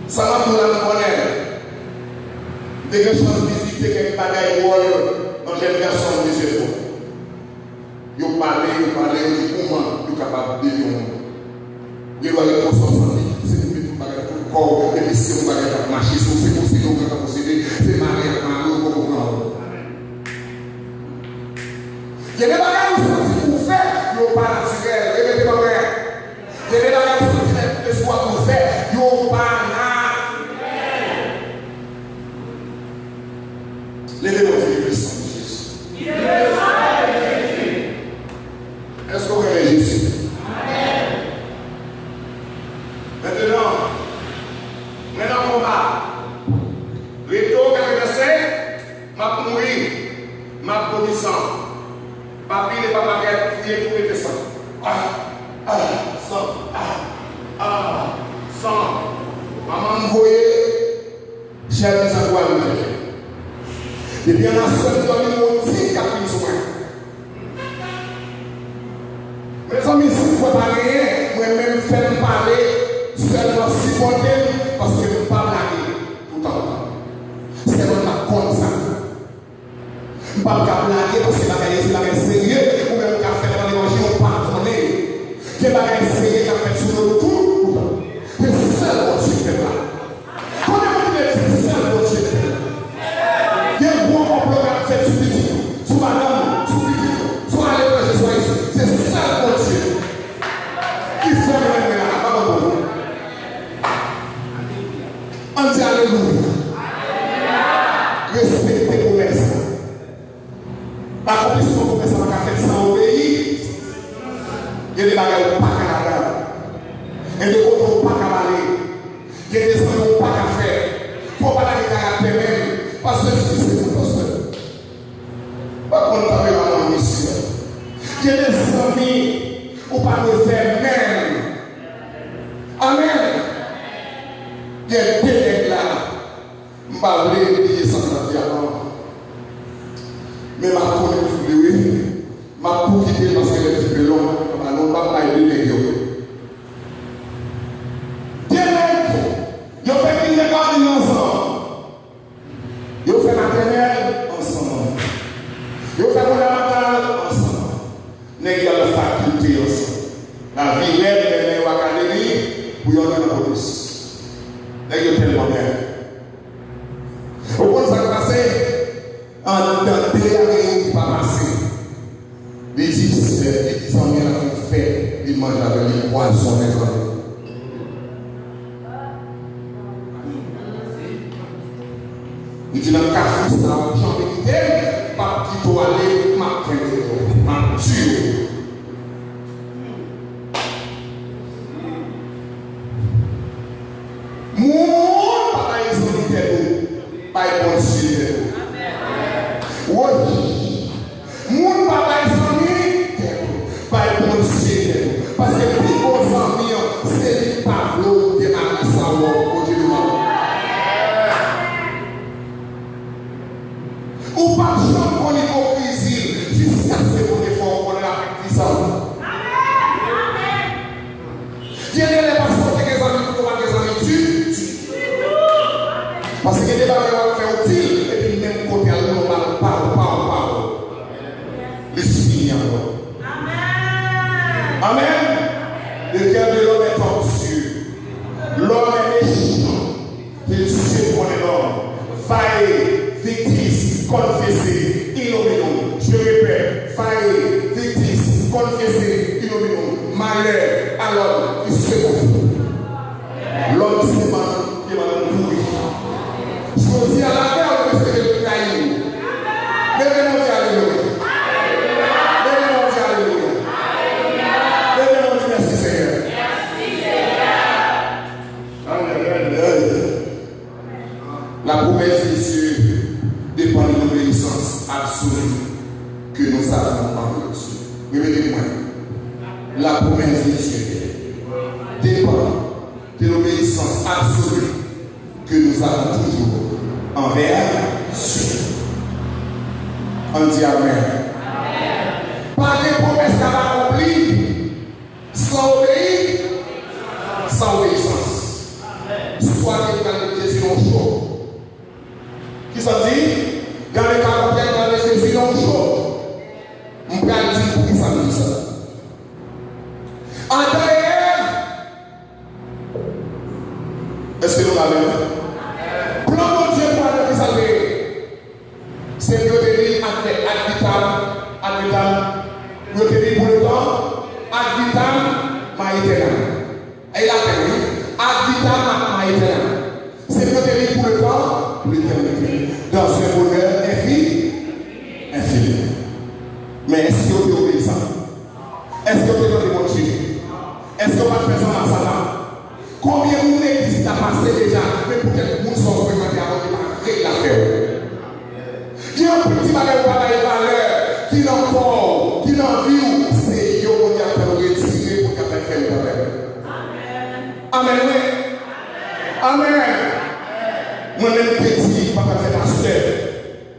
Sa m ap di w la, m konnen. M te gen chans vizite kèk bagay dwòl nan jèn gason m plizyè fwa. Yo pale, yo pale, yo di kòman yo kapab delivre yon moun. Gen dwa gen twò swasann li, se pou met tout bagay tout kò w, epi se yon bagay k ap mache sou, se posede w gentan posede, se mare y ap mare w, poko pran w. Gen de bagay ou santi pou w fè, yo pa natirèl. Repete, mwen. Gen de bagay ou santi nan espwa pou w fè, yo pa natirèl. Leve men w, di, Jezi. Èske w renmen Jezi? Mentenan, San. Pa pile, pa pakèt, fouye tou, mete san. Ah, ah, san, ah, ah, san. Manman m voye jèn san pou al chèche. Depi annaswè m dòmi, m on ti k ap vin sou mwen. Mezanmi, si m kwè pa genyen, mwen menm fè m pale, sèlman sipòte m, paske m p ap lage toutan. Sèlman m ap konn sa. M p ap ka blage paske bagay yo se bagay serye, ou menm k ap fè nan levanjil ou pa konnen. Gen bagay serye k ap fèt sou nou tout. Se sèl Bondye k fè sa. Konnen moun ki se sèl Bondye k fè sa. Gen gwo konplo k ap fèt sou pitit ou, sou madanm ou, sou pitit ou, swa aletranje, swa isit. Se sèl Bondye ki fè mwen la, pa konprann. Ann di alelouya. Respekte pwomès la. Akonplisman pwomès la pa ka fèt san obeyi. Gen de bagay ou pa ka ladan. Gen de kote ou pa ka ale. Gen de zanmi ou pa ka fè. Fò w pa lage karaktè menm. Pastè, si se pou pastè. Pa konn tanpe pa konn misyon. Gen de zanmi ou pa dwe fè menm. Amèn. Gen de nèg la, m pa vle bliye sa m t ap di avan. Men m ap konnen ki vle wi. M ap tou kite l paske lè ti pe long. M ap bay de nèg yo. De nèg, yo fè kindergarten ansanm. Yo fè matènèl ansanm. Yo fè fondamantal ansanm. Nèg yo al fakilte ansanm. Lavi rèd mennen yo akademi pou yo antre nan polis. Nèg yo tèlman bèl. Ou konn sa k pase? Anndan de a gen youn ki pa pase. Li di sè, li di zanmi an ap fè, li manje avè l, li pwazonnen zanmi an. Li di nan kafou sa a, w ap janbe kite m, m p ap kite w ale, m ap kenbe w, m ap tiye w. Moun pa bay zanmi tèt ou, bay Bondye tèt ou. Woy! Moun pa bay zanmi tèt ou, bay Bondye tèt ou. Paske pi bon zanmi an, se li k pa vle w demare sa w wè w Bondye devan ou. Ou p ap janm konn ipokrizi l jiskaske Bondye fè w konnen l ap eprizan w. Gen de lè pastè w te gen zanmi, ou pa gen zanmi ditou. Paske gen de bagay w ap fè itil, epi menm kote a, ou yon bal pa w, pa w, pa w. Li fini ankò. Amèn. Le cœur de l'homme est tortueux. L'homme est méchant. Que Dieu pone l'homme. Vae, victis, confesse, illuminum. Je répète, vae, victis, confesse, illuminum. Malheur à l'homme qui se confond. Lòm se bann pye bannann pouri. Jodi a, lave w, mesye, ke l rayi w. Leve men w, di alelouya. Leve men w, di alelouya. Leve men w, di mèsi, Senyè. Ay, ay, ay, ay. La promesse de Dieu dépend de l'obéissance absolue que nous avons envers Dieu. Répétez pour moi. La promesse de Dieu dépend de l'obéissance absolue que nous avons toujours envers Dieu. Ann di amèn. Pa gen pwomès k ap akonpli san obeyi, san obeyisans. Swa ke nou pral met Jezi nan yon cho. Kisa m di? Gade ka kontrè, gade Jezi nan yon cho. M pral di poukisa m di sa. Adan e Èv. Èske nou la menm? Plan Bondye pou Adan, kisa l te ye? Se pou yo te vin ad, ad vitam, ad vitam. Pou yo te vin pou letan, ad vitam, ma etènam. E la menm, wi. Ad vitam, ma etènam. Se pou yo te vin pou letan, pou letènite. Dans un bonheur infini, infini. Men èske yo te obeyisan? Èske yo te tande Bondye? Èske yo pa t fè zanma sa la? Konbyen moun legliz ki ta pase deja, men poutèt moun sa w frekante a, Bondye pa vle l ap fè w? Gen anpil ti bagay ou pa bay valè, Amèn, wi. Amèn. Mwen menm te di, m pa ka fè pastè.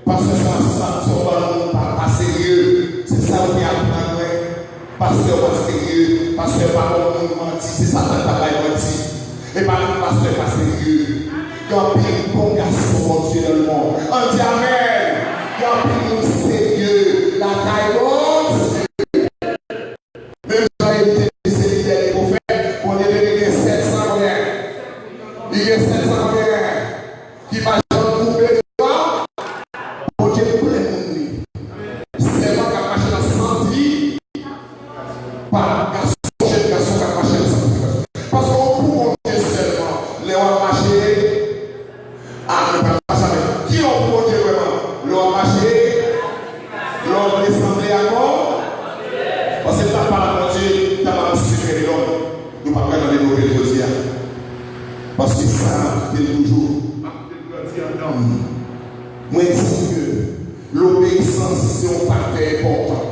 Pastè sa, sa, sa w ban nou pa, pa serye. Se sa w te aprann mwen. Pastè pa serye. Pastè pa bon moun manti. Se Satan k ap bay manti. E pa tout pastè pa serye. Gen anpil bon gason Bondye nan lemonn. Ann di amèn. Gen anpil moun serye lakay Bondye. Menm jan Eli te di se li dènye pwofèt, Bondye te gen sèt san konbyen? Li gen sèt san konbyen? Ki pa janm koube dwa, Bondye plen moun li. Sèvant k ap mache nan santifikasyon, pa gason, jèn gason k ap mache nan santifikasyon. Paske w pou Bondye sèlman, lè w ap mache, a, nou pral mache avèk. Ki lè w pou Bondye vrèman? Lè w ap mache, lè w vle sanble ak Bondye. Paske m t ap pale ak Bondye, m t ap anonse sekrè de lòm. Nou p ap ka tande nouvèl jodi a. Paske sa m ap kite l toujou. M ap kite l grandi anndan m. Mwen di ke lobeyisans se yon faktè enpòtan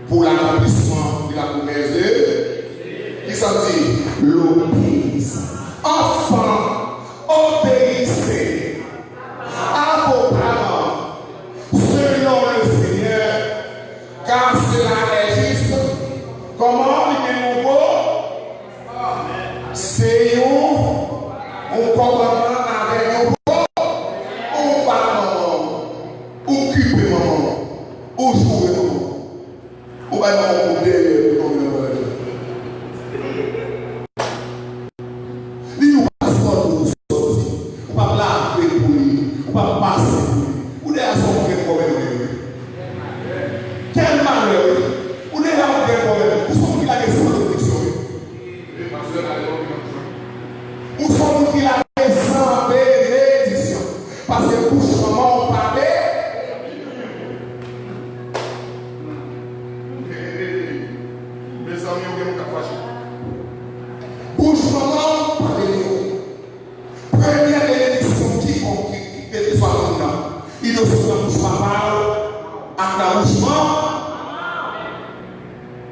pour l'accomplissement de la promesse de. Kisa l di? L'obéissance. Enfants, obéissez à vos parents selon le Seigneur, car cela est juste. Kòman li gen nouvo? Se yon, yon kòmandman avèk yon po, ou bat manman w, ou kipe manman w, ou joure manman w. Ou bay manman w kout dèyè pou tonbe nan pwalèt la. Li di w pa sipòte w sòti. Ou p ap lave pou li. Ou p ap pase pou li. Ou deja se yon grenn pwoblèm, wi. Kèl malè, wi. Ou deja yon grenn pwoblèm. Ou se yon moun ki lage san benediksyon, wi. Ou se yon moun ki lage san benediksyon. Paske bouch manman w pa be- Mezanmi, ou gen moun k ap fache. Bouch manman w pa beni w. Premye benediksyon kikonk ki, ki, kèlkeswa moun nan, li dwe sot nan bouch papa w ak nan bouch manman w.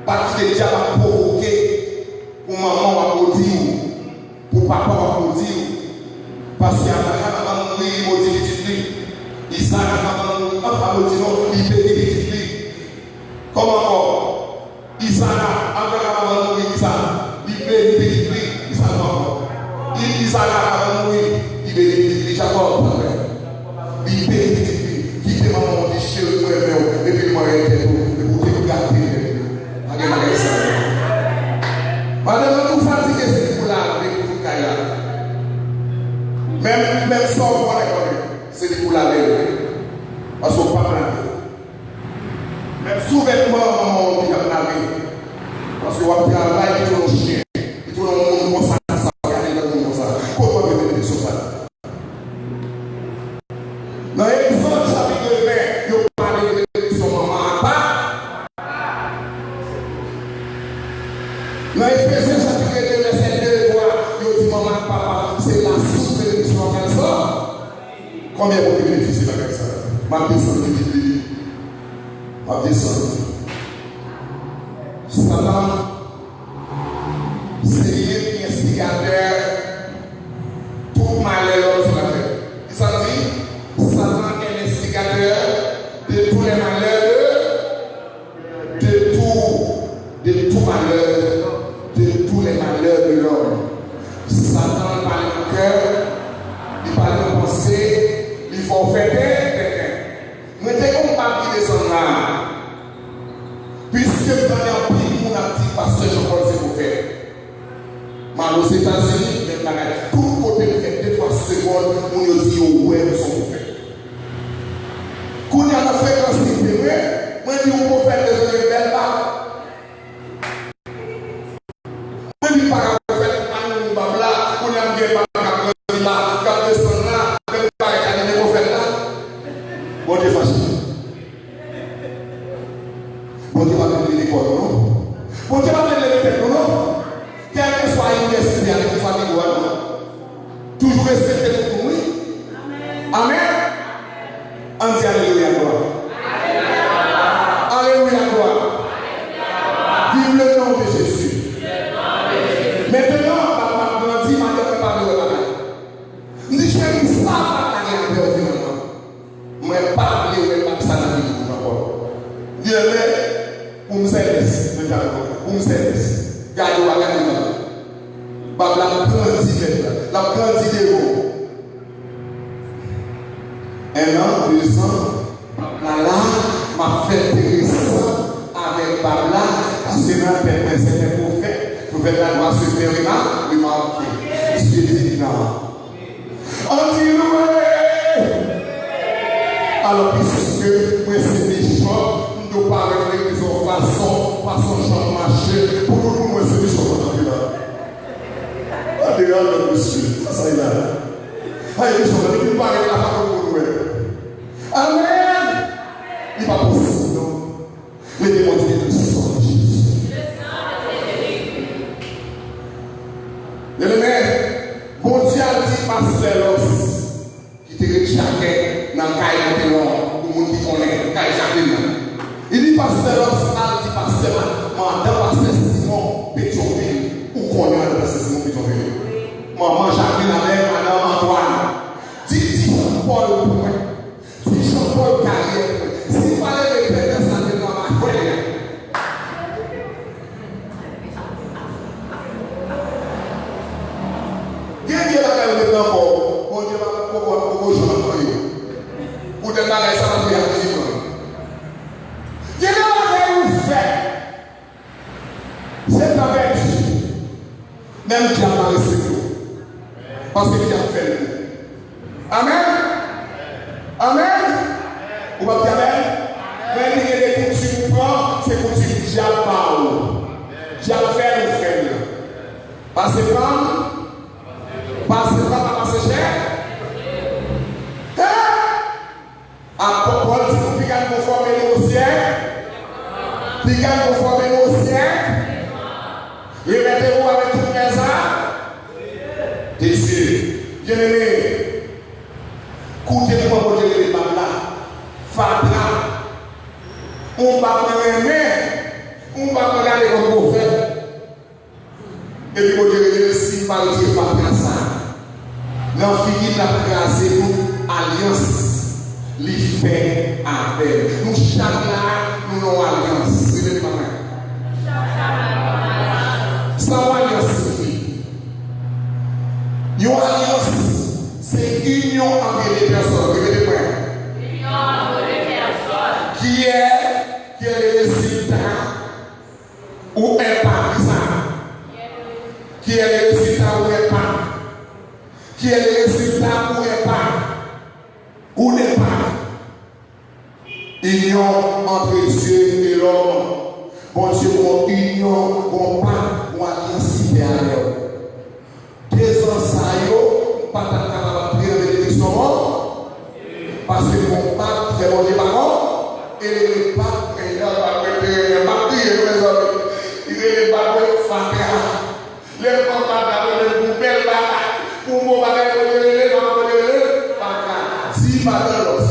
Pa kite dyab ap pwovoke pou manman w ap modi w, pou papa w ap modi w. Paske Abraram, avan l mouri, li modi pitit li. Izarak, avan l mouri, an, pa modi non, li beni pitit li. Kòman ankò? Izarak, Abraram avan l mouri, kisa? Li beni pitit li. Kisa ankò? I-, Izarak avan l mouri, li beni pitit li. Jakòb, li beni pitit li. Kite manman w di, "Cheri, m renmen w," epi l manyen tèt ou, epi w te gate tèt li. Pa gen bagay sa. Madanm nan tou fatige, se li pou lave pou tout kay la. Menm, menm sa w konnen, konnen, se li pou lave l. Paske w p ap lave. Menm souvètman manman w li ap lave. Paske w ap travay, li tounen yon chen. Li tounen yon moun konsa, konsa, gade l nan moun konsa. Kote w ap jwenn benediksyon sa? Nan Egzòd chapit ven, yo pale de benediksyon manman ak papa. Nan Efezyen chapit de, vèsè de, twa, yo di manman ak papa se lasous benediksyon an. Konbyen moun ki benefisye bagay sa? M ap desann pitit li. M ap desann. Satan, se li menm ki enstigatè tout malè lòm sou latè. Kisa l di? Satan est l'instigateur de tous les malheurs de de tout, de tout malheur, de tous les malheurs de l'homme. Satan pale nan kè, li pale nan panse, li fè w fè tenten. Mwen te gon bab ki desann la. Piske m tande anpil moun ap di pastè Jean Paul se pwofèt. M al Ozetazini, menm bagay. Tout kote m fè de twa segonn, moun yo di yo wè m se yon pwofèt. Kounye a nan frekans li te mwen, mwen di yon pwofèt bezwen gen bèl bab. Mwen di m pa ka pwofèt, m pa gen yon bab la, kounye a m gen bab k ap grandi la, k ap desann la, menm bagay k anime pwofèt la. Bondye fache. Bondye pa vle leve kò nou, non. Bondye pa vle leve tèt nou, non. Kèlkeswa inivèsite a, kèlkeswa nivo a, non. Toujou respekte tout moun, wi. Amèn. Ann di alelouya, glwa. Alelouya, glwa. Vive le nom de Jésus. Mentnan, Bab la ap grandi, mèt la. L ap grandi devan w. En an, dezan, bab la la, m ap fè enteresan avèk bab la, paske nan tèt mwen, sèten pwofèt, pwofèt la dwa se fè rema-, remake. Dye di non. Ann di louwe! Alò, piske mwen se bishop, m dwe parèt legliz yon fason, fason jan m mache, pou tout moun wè se bishop mwen kanpe la. Gade, gade, mesye, sa, sa, e la. Ay, bishop, depi m parèt la, pa konn moun wè. Amèn! Li pa posib, non. Leve Bondye nan san Jezi. Byeneme, Bondye al di pastè Lòs, ki te ret Jakè nan kay Montelon, pou moun ki konnen kay Jakè nan. Li di pastè Lòs al di pastè, madan pastè Simon Petyonvil, ou konnen madan pastè Simon Petyonvil. Manman Jakè nan, madan Antwàn. Di, di Jean Paul pou mwen. Ti Jean Paul Carrière, si pa leve pètè sa te nan machwè a. Gen vye bagay ou met nan kò w, Bondye pa poko, poko janm fè yo. Poutèt bagay sa pa fè ak mizikman. Gen de bagay ou fè. Se tan pèdi. Menm dyab la respekte w. Paske dyab fè l pou. Amèn? Amèn? Ou p ap di amèn? Mwen di gen de koutim ou pran, se koutim dyab ba ou. Dyab fè l, ou fè l. Pase pa m, pase pa m, pa pase chè. Hein? Apot Pòl di nou piga n konfòme nou o syèk. Piga n konfòme nou o syèk. Remète-vous avec toutes les armes de Dieu. Byeneme, koute kòman Bondye rele bab la. Fatra. Yon bab mwen renmen. Yon bab mwen gade kòm pwofèt. Epi Bondye rele l, si m pa retire fatra sa a nan figi l, l ap kraze tout alyans li fè avè m. Nou chak la, nou nan yon alyans. Repete pa mwen. Sa yon alyans siyifi? Yon alyans, se inyon antre de pèsòn. Repete mwen. Inyon antre de pèsòn. Kiyès ki le rezilta ou enpak sa? Ki le rezilta ou enpak? Ki le rezilta ou enpak? Ou enpak? Inyon antre Dye e lòm. Bondye gon inyon, gon pak, gon alyans li fè avè w. Dezan sa yo, m pa t ap kapab antre nan benediksyon bon. Paske gon pak ki fè Bondye pa bon. E le pak, men lè w ap mete, m ap kriye, mezanmi. Li rele pak, mwen, fatra. Lè m pran fatra, mwen, pou bèl bagay, pou bon bagay, Bondye rele, pa Bondye rele, fatra. Di madan Lòs.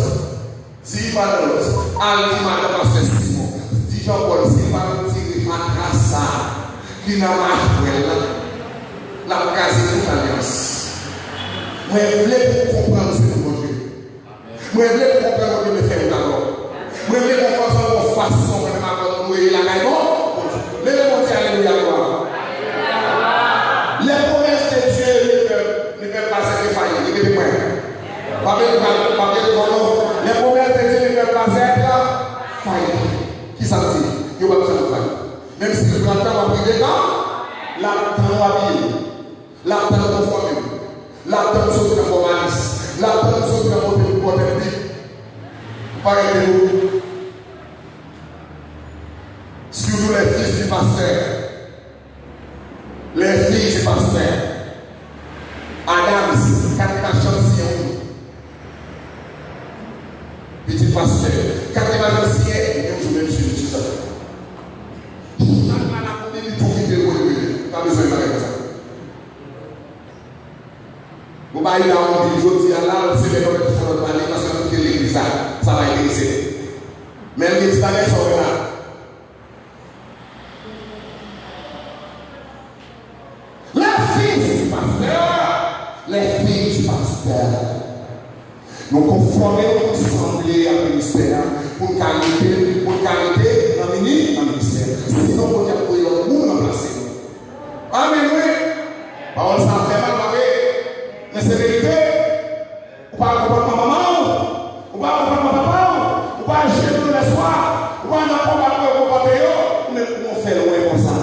Di madan Lòs, al di madan pastè Simon, di Jean Paul, si l pa retire fatra sa a ki nan machwè l la, l ap kraze tout alyans. Mwen vle pou w konprann se pou Bondye. Mwen vle pou w konprann Bondye vle fè yon dabò. Mwen vle pou w konprann yon fason mwen menm avè w nou ye lakay bon Bondye. Leve Bondye, alelouya, glwa. Les promesses de Dieu ne peuvent, ne peuvent pas être faillies. Repete mwen. Papye, papye, papye, non, non. Les promesses de Dieu ne peuvent pas être faillies. Kisa l di? Yo p ap janm fayi. Menm si l pran tan, w ap rive kan? L ap tann w abiye. L ap tann konfòme. L ap tann soti nan fòmalis. L ap tann soti nan pote, pote bib. Parèt de nou. Surtout les fils du pasteur. Les filles du pasteur. Adams, Katrina Chansiyen, wi. Pitit pastè. Katrina Chansiyen, menm jou, menm jou, menm jou sa. Chak la, la konnen li tou kite l, kote l rete. Pa bezwen bagay konsa. Bon, bagay la, on di, jodi a la, se lè lòt sa lòt pale, paske l kite legliz la. Sa pa enterese l. Men l gen ti bagay sa w wè la. Les fils du pasteur, les filles du pasteur. Nou konfòme nou pou n sanble ak ministè a, pou n ka rete, pou n ka rete nan mini-, nan ministè. Sinon, Bondye ap voye lòt moun ranplase nou. Amèn, wi. Pawòl sa a fè mal, pa vre? Men se verite. Ou pa konpòtman manman w, ou pa konpòtman papa w, ou pa jenoule lèswa, ou pa nan konba pou yo konpòte yo, ou menm ou fè lwen konsa.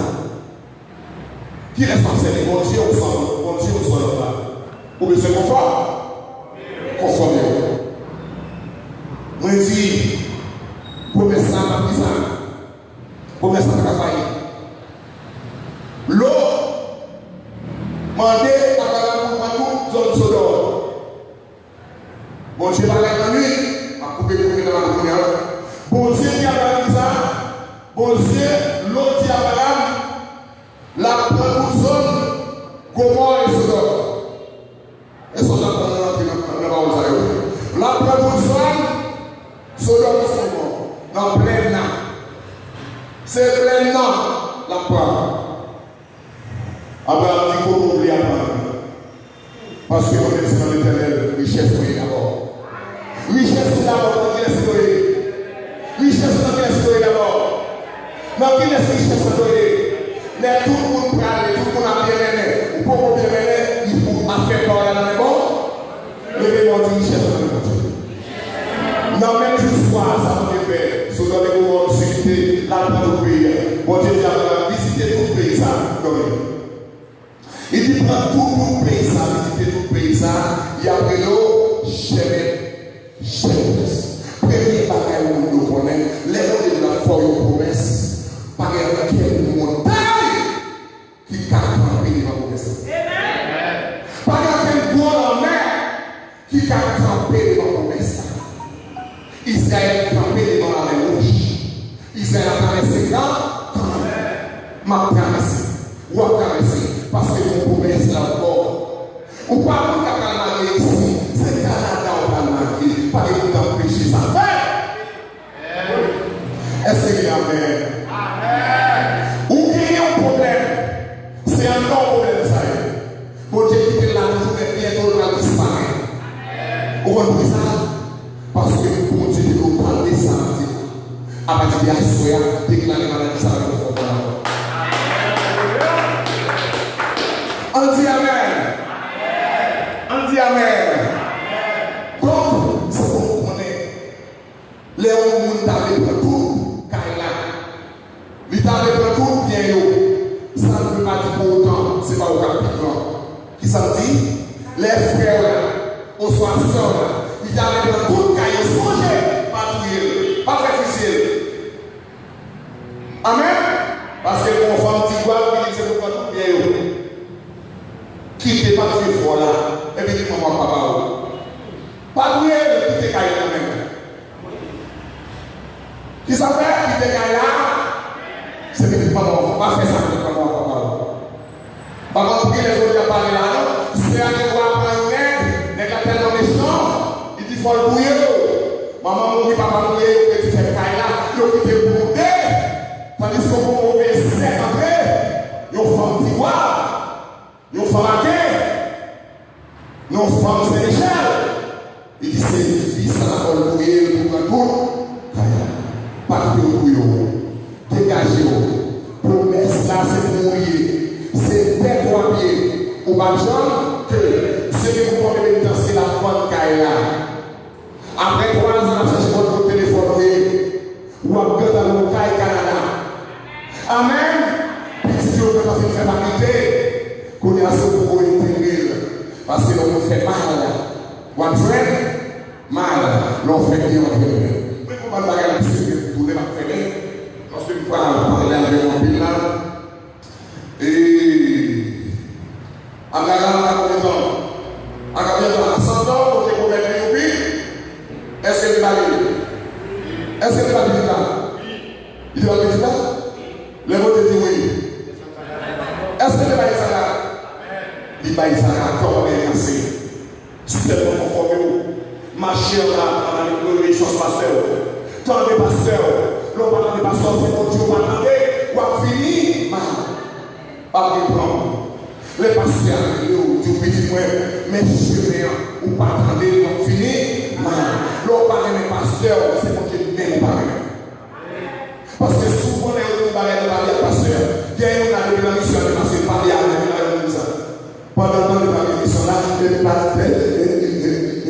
Kilès w ap sèvi, Bondye oswa, Bondye oswa lòt la? Ou bezwen konfò? Konfòme w. Mwen di, pwomès la pa ki sa. Pwomès la pa ka fayi. Lo mande Abraram pou l pran tout zòn Sodòm. Bondye parèt nan nuit, m ap koupe pou mete nan kounye a. Bondye di Abraram ki sa? Bondye, Lo di Abraram, l ap pran tout zòn Gomò e Sodòm. Èske w ta pran nan rantre nan, nan pawòl sa yo? L ap pran tout zòn Sodòm e Gomò, nan plèn nan. Se plèn nan l ap pran. Abraram di, kote w vle a pran. Paske mwen menm se nan Letènèl richès mwen ye dabò. Richès ou dabò, nan kilès li ye? Richès ou nan kilès li ye dabò? Nan kilès richès ou ye? Lè tout moun prale, tout moun ap byen mennen, ou poko byen mennen, li pou afè pa w la nan men bon? Leve men w di richès ou nan men Bondye. Nan menm jou swa sa Bondye fè, Sodòm e Gomò vizite, l al pran tout peyi a. Bondye di Abraram, vizite tout peyi sa, gade. Li di pran tout, tout peyi sa, vizite tout peyi sa, y ap rele w chèmèt, chèmèt. Premye bagay moun yo konnen, lè Bondye di l ap fè w yon pwomès, pa gen okenn montay ki ka kanpe devan pwomès la. Pa gen okenn gwo lanmè ki ka kanpe devan pwomès la. Izrayèl kanpe devan Lamè Wouj. Izrayèl ap travèse kan, kanmenm. M ap travèse. W ap travèse. Paske gon pwomès la ankò. Ou pa konn ka pral marye isit. Se Kanada ou pral marye. Pa gen moun k ap peche sa. Fèt! Èske gen amèn? Ou genyen yon pwoblèm. Se anndan w pwoblèm sa ye. Bondye kite l la toujou, men byento l pral disparèt. Ou konn poukisa? Paske Bondye te di w pral desann. Apati de aswè a, deklare maladi sa a konfòm nan. Ann di amèn. Ann di amèn. Donk, se pou nou konnen. Lè yon moun ta vle pran tout kay la, li ta vle pran tout byen yo, sa n vle pa di pou otan se pa ou k ap pi gran. Kisa m di? Lè frè w la oswa sè w la, li ta vle pran tout kay yo, sonje, pa touye l, pa fè fizye l. Amèn? Paske gon fanm Tigwav ki di se pou pran tout byen yo. Kite, pa touye frè w la, epi li manman ak papa w. Pa touye l, kite kay la menm. Kisa fè? Kite kay la. Se pitit manman w, pa fè sa pitit manman w, papa w. Pa konn pou kilè jodi a pale la non. Sè a gen dwa pran yon nèg, nèg la tèlman mechan, li di fò l touye w. Manman mouri, papa mouri, yo redi fè kay la, yo kite l pou nou de. Tandiske yon move sè antre, yon fanm Tigwav. Yon fanm Aken, yon fanm Sen Michèl, li di se fi sa fò l touye l pou pran tout kay la. Pa kite yo touye w. Degaje w. Pwomès la se pou ou li ye. Se tèt w ap ye. Ou p ap janm ke se li pou pote penitans ke l ap vann kay la. Apre twa zan n ap chèche kòd pou telefòn ou ye, w ap gentan nan yon kay Kanada. Amèn! Pitit yo gentan fin fè fakilte. Kounye a se ou poko entegre l. Paske lè yon moun fè mal, w ap jwenn mal. Lè w fè byen, w ap jwenn byen. Mwen konprann bagay la, se byen tounen m ap fè byen. Paske m pa pale avè w anpil la. E Abraram a konbyen tan? Abraram a san tan, Bondye pwomèt li yon pitit. Èske li ba li? Èske li ba li pitit la? Li te ba li pitit la? Lè Bondye di wi. Èske li ba li Sara? Li ba li Sara, kè w pa gen kase. Sèlman konfòme w. Mache anba, anba legisans pastè w. Tande pastè w. Lè w pa tande pastè w, se Bondye w pa tande, w ap fini mal. W ap reprann. Lè pastè a rele w, di w, pitit mwen, men chemen an, ou pa tande l, w ap fini mal. Lè w pa renmen pastè w, se Bondye menm ou pa renmen. Paske souvan lè yo di yon bagay nan pale ak pastè, gen youn la depi nan misyon li pase, pale avè l, li pa renmen moun sa.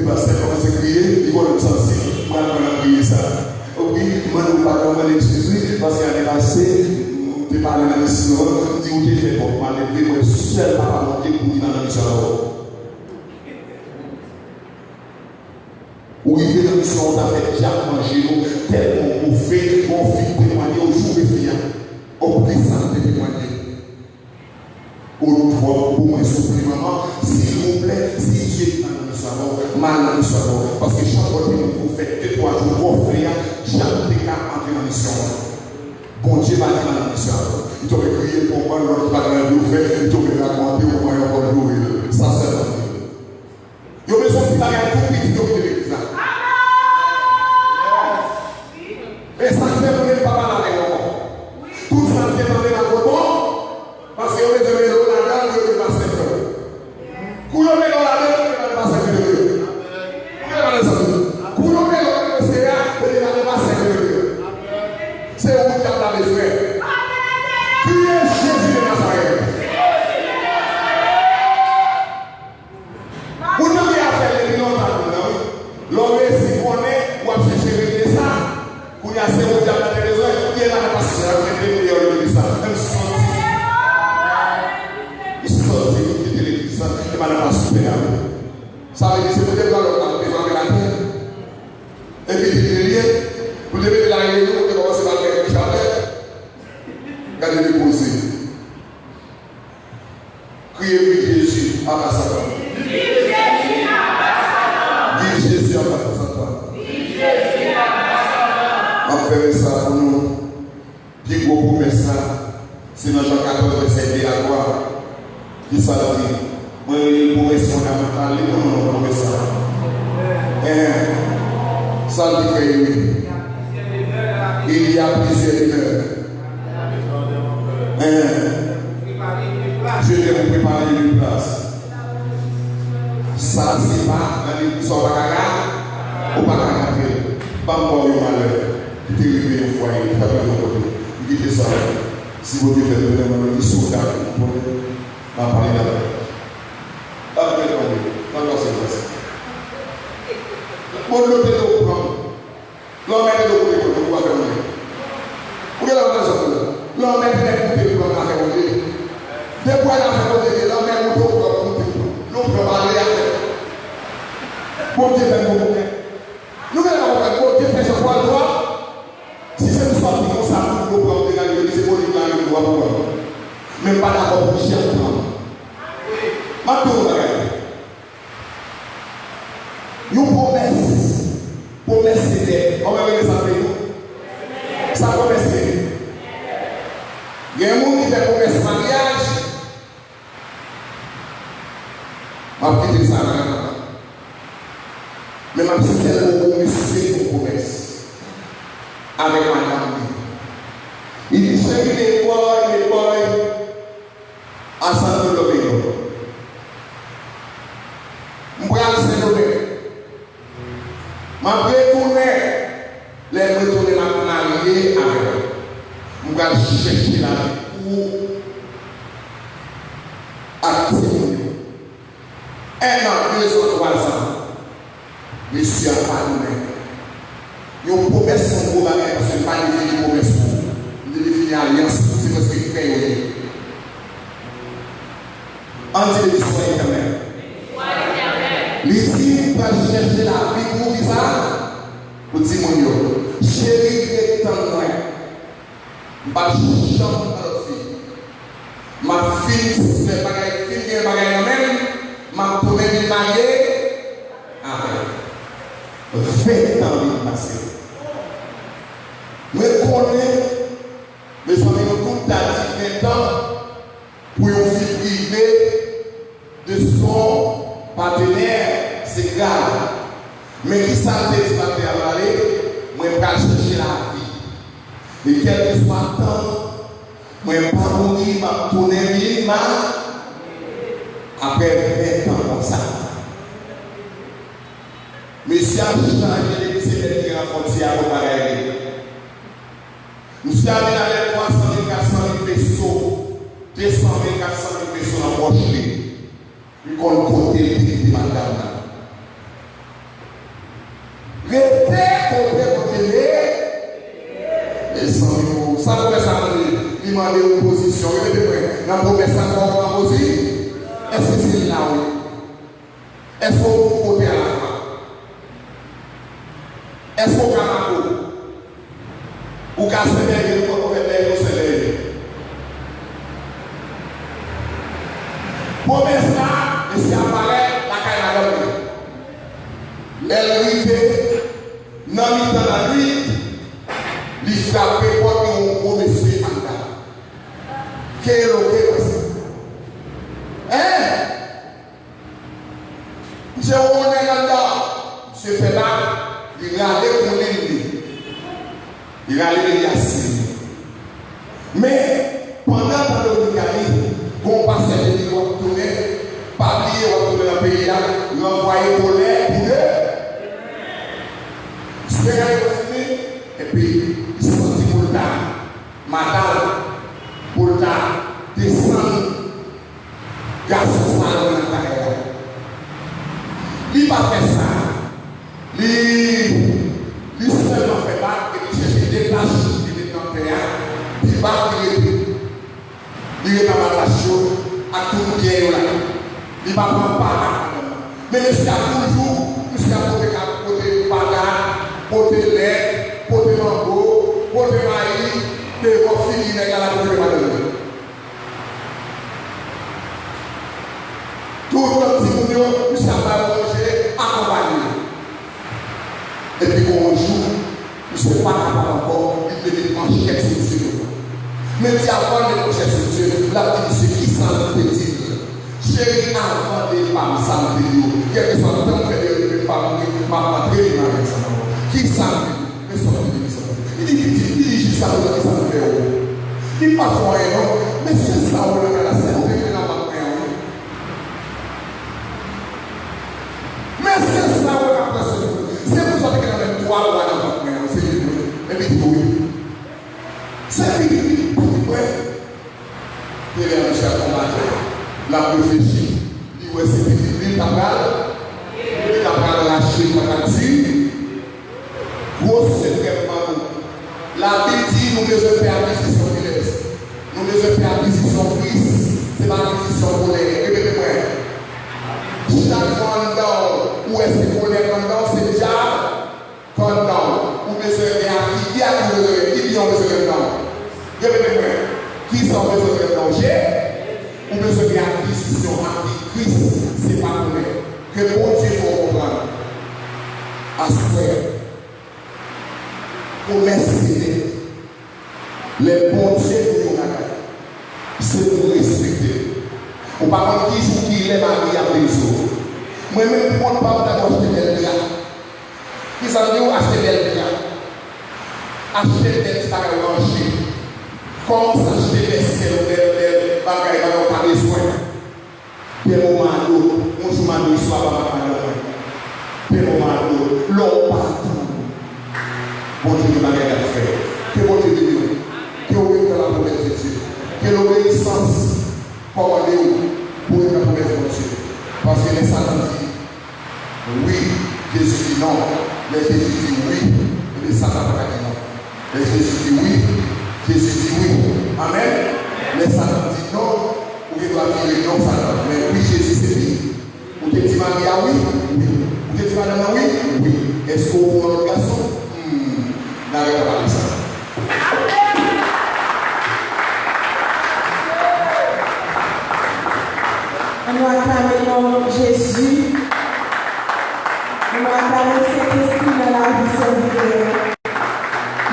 Pastè kòmanse kriye, li konnen m sansib, mwen aprann ap kriye sa. Wi, m mande w padon, mande eskiz wi, paske ane pase, m te pale nan misyon an, m di ou te fè twòp mal, men vre mwen sèl papa Bondye pou li pa nan misyon avè w. Ou rive nan misyon an, ou ta fè dyab manje nou, tèlman w bofe, yon fi temwanye, ou joure fi a. Ou koute sa l te temwanye. Ou twòp pou mwen souple manman, silvouplè, si Dye di m al nan misyon avè w, m al nan misyon avè w. Paske chak lòt moun pou fè de twa jou gòfle a, dyab te ka antre nan misyon an. Bondye pa di m al nan misyon avè w. Li t ap kriye pou yon bòn lòt ki pa gen anyen pou yo fè, li t ap rakonte w kòman yo pral joure l. Sa sèlman. Yo bezwen yon ti bagay tou piti yo kite legliz la. E sa k fè moun yo pa pale avè yo ankò. Tout sa k te tande la twò bon, paske yo bezwen mele w ladan l pou yo vin pastè fè w. Kou yo mele w ladan l, yo vin pale pastè fè yo. Ou vin pale sa tou. Kou yo mele w nan mesye a, yo vin pale pastè fè yo. Se ou dyab la bezwen. Kriye Jezi de Nazarèt. Moun nan gen afè l depi lontan moun nan wi. Lè w resi konnen w ap chèche regle sa, kounye a se ou dyab la te bezwen, li e madan pastè a, mete m deyò legliz la. Men m sòti. M sòti, m kite legliz la, e madan pastè a wi. Sa vle di se pou te pran lòt la, pou te frape l atè. E pitit li li ye, pou te mete l a jenou, pou te kòmanse pale kèk bouch avè l. Gade li poze. Kriye viv Jezi aba Satan. Viv Jezi aba Satan. Viv Jezi aba Satan. Viv Jezi aba Satan. M ap fè sa pou nou. Pi gwo pwomès la, se nan Jan katòz, vèsè de a twa. Kisa l di? Mwen rele l pwomès fondamantal, li konn non pwomès la. Hein. Sa l di fè yo ye? Il y a plusieurs demeures. Hein. Je vais vous préparer une place. Sa se pa nan legliz sa w pa ka ra, ou pa ka rate l. Ban m ba w yon malè ki te rive yon fwa, ki t ap rive yon kote. M kite sa. Si Bondye fè l tounen, mwen menm, li sou dak, m konnen, m ap pale l avè l. L ap byen tonbe, l ap pase pase. Bon, lòt te dwe pran. Lè w mèt de kote kote, ou pa fè anyen. Ou gen lè w nan zòn nan. Lè w mèt de kote kote, ou pa fè anyen. Depi w al nan fè kote, lè w mèt moute, ou pran moute, ou pran. Nou pran pale avè l. Bondye fè nou konprann. Nou gen lè pa konprann, Bondye fè jan pou al dwat. Si se nou sòti konsa, tout nou pran, nou te gade, se politik la menm nou ap pran. Men m pa dakò pou dyab pran. M ap di w yon bagay. Yon pwomès. Pwomès se dèt. Kòman yo rele sa nan peyi nou? Sa pwomès ye? Gen moun ki fè pwomès maryaj. M ap kite sa nan men w. Men m ap sèl pou mesye yon pwomès avèk madanm li. Li di, cheri, men bòy, men bòy. A Santo Domingo. M pral Sendomeng. M ap retounen. Lè m retounen, m ap marye avè w. M pral chèche lavi pou ou ak timoun yo. En an, de zan, twa zan. Mesye a pa tounen. Yon pwomès se yon gwo bagay, paske m pa defini pwomès pou ou. M te defini alyans, se prèske frè yo ye. Ann di, Legliz Fwa Etènèl. Li di, m pral chèche lavi pou ou, kisa? Pou timoun yo. Cheri, ret tann mwen. M p ap janm pran lòt fi. M ap fin fè bagay, fin gen bagay nan men m, m ap tounen vin marye avè l. Ven tan vin pase. Mwen konnen, mezanmi, nou tout ta di ven tan pou yon fi prive de son patenè, se grav. Men kisa l te di patenè a pale? Mwen pral chèche lavi. E kèlkeswa tan, mwen pa mouri, m ap tounen vin ma-, apre ven tan konsa. Mesye a chanje depi se lè li gen nan fwontyè a, bon bagay li. Misye a vin avèk twa san mil, kat san mil peso, de san mil, kat san mil peso nan pòch li. M konn kote l te madanm nan. Rete kote Bondye ye. Mezanmi, sa pwomès la mande, li mande yon pozisyon. Repete mwen, nan pwomès la, fò w pran pozisyon. Èske se la ou ye? Èske w kote a la fwa? Èske w ka mago? Ou ka senbèye, ou poko fè bèye, ou senbèye. Pwomès la, mesye a parèt lakay madanm li. Lè l rive, nan mitan lannwit, li frape pòt yon gwo mesye anndan. Ke loke pase. Hein? Misye wè yon nèg anndan. Misye fè bak, li rale koulin li. Li rale li, li asize. Men, pandan tan Dominikani, gon pastè te di w ap tounen, pa bliye w ap tounen nan peyi a, ranvwaye kolè pou de. Misye rale koulin li, epi li santi pou l ta madanm, pou l ta desann gason sa yo nan kay la. Li pa fè sa. Li, li sèlman fè bak epi chèche de tach ki te nan tè a, pi ba ki rete. Li rete anba tach yo ak tout byen yo la. Li pa pran pa ak madanm nan. Men mesye a toujou, mesye a pote ka-, pote pata, pote lèt, pote mango, pote mayi, te fò figi nèg la, la pote madanm nan. Tout lòt timoun yo, misye ap ba yo manje, akonpanye yo. Epi gon yon jou, misye pa kapab ankò, li te met manchèt sou misye tou. Men di avan l met manchèt sou misye, l ap di misye kisa l te di l. Cheri, avan de pa m sa m te di w, kèlkeswa tan m fè de rive m pa mouri, m ap rantre vin avèk sa ankò. Kisa m te di w? Men sa m te di, kisa m te di. Li di pitit li, jiska prezan kisa m fè w? Li pa fè w anyen non. Mesye sa yo nan kay la, se nou te gen nan vant mwen an wi. Mesye sa yo k ap pran swen nou. Se pou sa te gen nan menm twa mwa nan vant mwen an, se li tou. Epi tou wi. Se pitit li, pitit mwen. Telè a mesye ap konbat la. L ap reflechi. Li wè se pitit li l ta pral, li ta pral rache, li ta pral tiye. Gwo sekrè m ban nou. Labib di nou bezwen fè akizisyon kilès? Nou bezwen fè akizisyon Kris. Se pa akizisyon volè. Repete mwen. Chak fwa anndan w, ou wè se volè k anndan w, se dyab k anndan w. Ou bezwen gen aki-, ki aki ou bezwen gen? Ki byen ou bezwen gen anndan w? Repete mwen. Kisa ou bezwen gen anndan w? Je? Ou bezwen gen akizisyon, aki Kris, se pa volè. Ke Bondye fè w konprann. Aswè, pwomès se nèt. Lè Bondye di yon bagay, se pou respekte l. Ou pa konn ki jou, ki lè mari ap vin sou ou. Mwen menm pou kont pa m ta dwe achte bèl dra. Kisa m di w? Achte bèl dra. Achte bèl ti bagay ranje. Kòmanse achte vèsèl, bèl, bèl bagay, bagay ou pa bezwen. Pè moman ado, yon jou madoriswa pa madanm mwen. Pè moman ado, lè w pa atann, Bondye gen bagay l ap fè. Ke Bondye beni w. Ke w rete nan la promesse de Dieu. Ke lobeyisans kòmande w pou w rete nan promès Bondye. Paske lè Satan di wi, Jezi di non. Lè Jezi di wi, ebyen Satan pa ka di non. Lè Jezi di wi, Jezi di wi. Amèn. Lè Satan di non, ou gen dwa vire non Satan. Men wi Jezi se wi. Ou te di mari a wi? Wi. Ou te di madanm nan wi? Wi. Èske w pran lòt gason? Hmm. N a rete pale sa. Ann nou aklame non Jezi. Ann nou aklame Sentespri nan lavi sèvitè.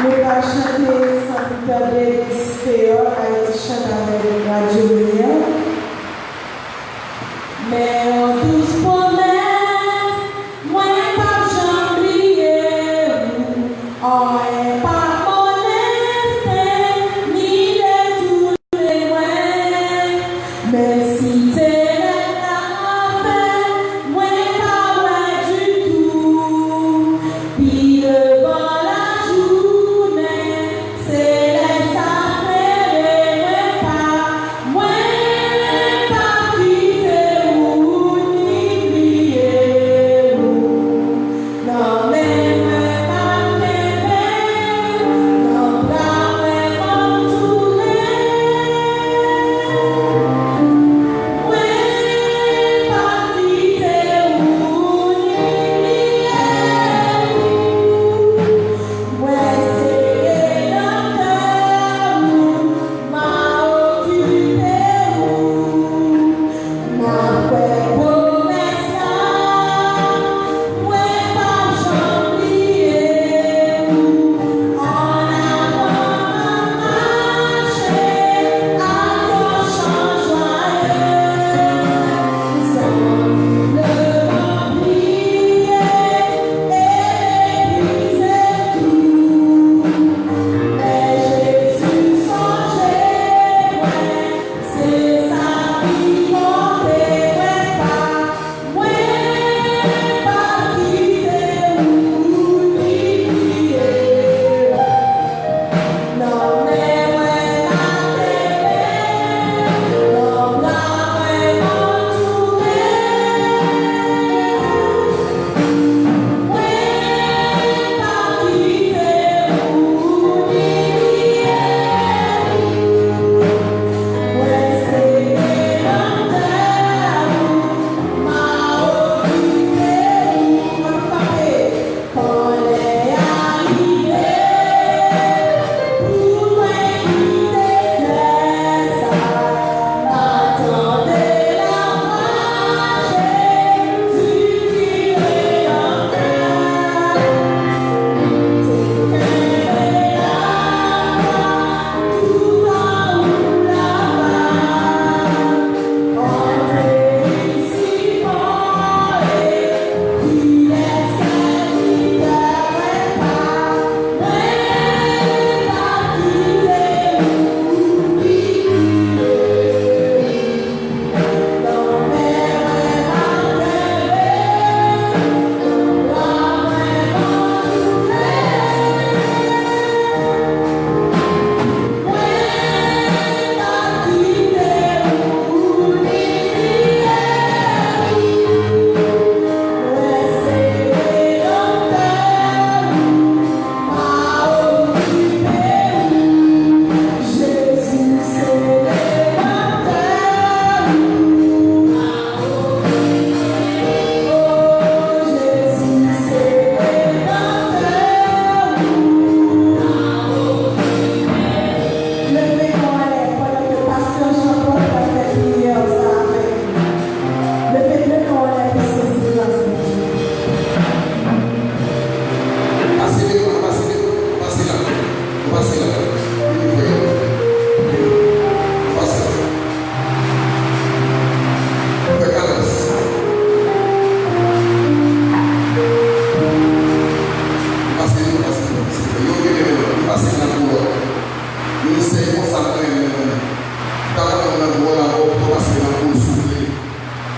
Nou pral chante San Victor Davis Creole, Ayiti chante avèk Radyo Limyè. Men yon dous pwomès, mwen p ap janm bliye ou. Anyen p ap moleste ni detounen mwen. Menm si tenèb la fè mwen pa wè ditou, pi devan lajounen, se lè sa k rele mwen pa, mwen p ap kite ou ni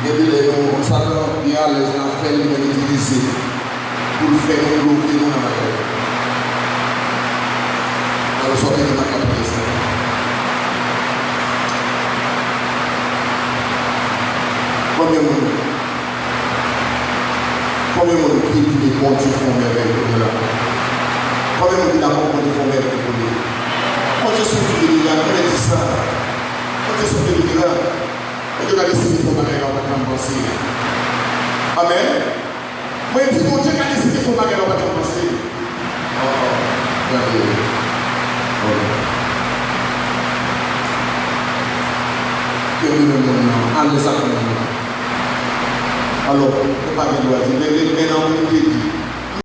Gen de lè nou, Satan byen alèz nan fè l, li menm itilize pou l fè nou bloke nou nan bagay. Alò, sa w te gen nan kapitè sa? Konbyen moun, konbyen moun ki vle Bondye fè yon mèvèy kounye a la? Konbyen moun ki dakò Bondye fè yon mèvèy pou li? Bondye se yon Dye deliveran, mwen di sa. Bondye se yon Dye deliveran. Bondye ka deside fè yon bagay la w pa t janm panse. Amèn. Mwen di Bondye ka deside fè yon bagay la w pa t janm panse. Oh, oh. Gade. Oh. Kenbe men moun nan. Alèz ak moun nan. Alò, nou pa gen dwa di, men, men, men nan moun te di.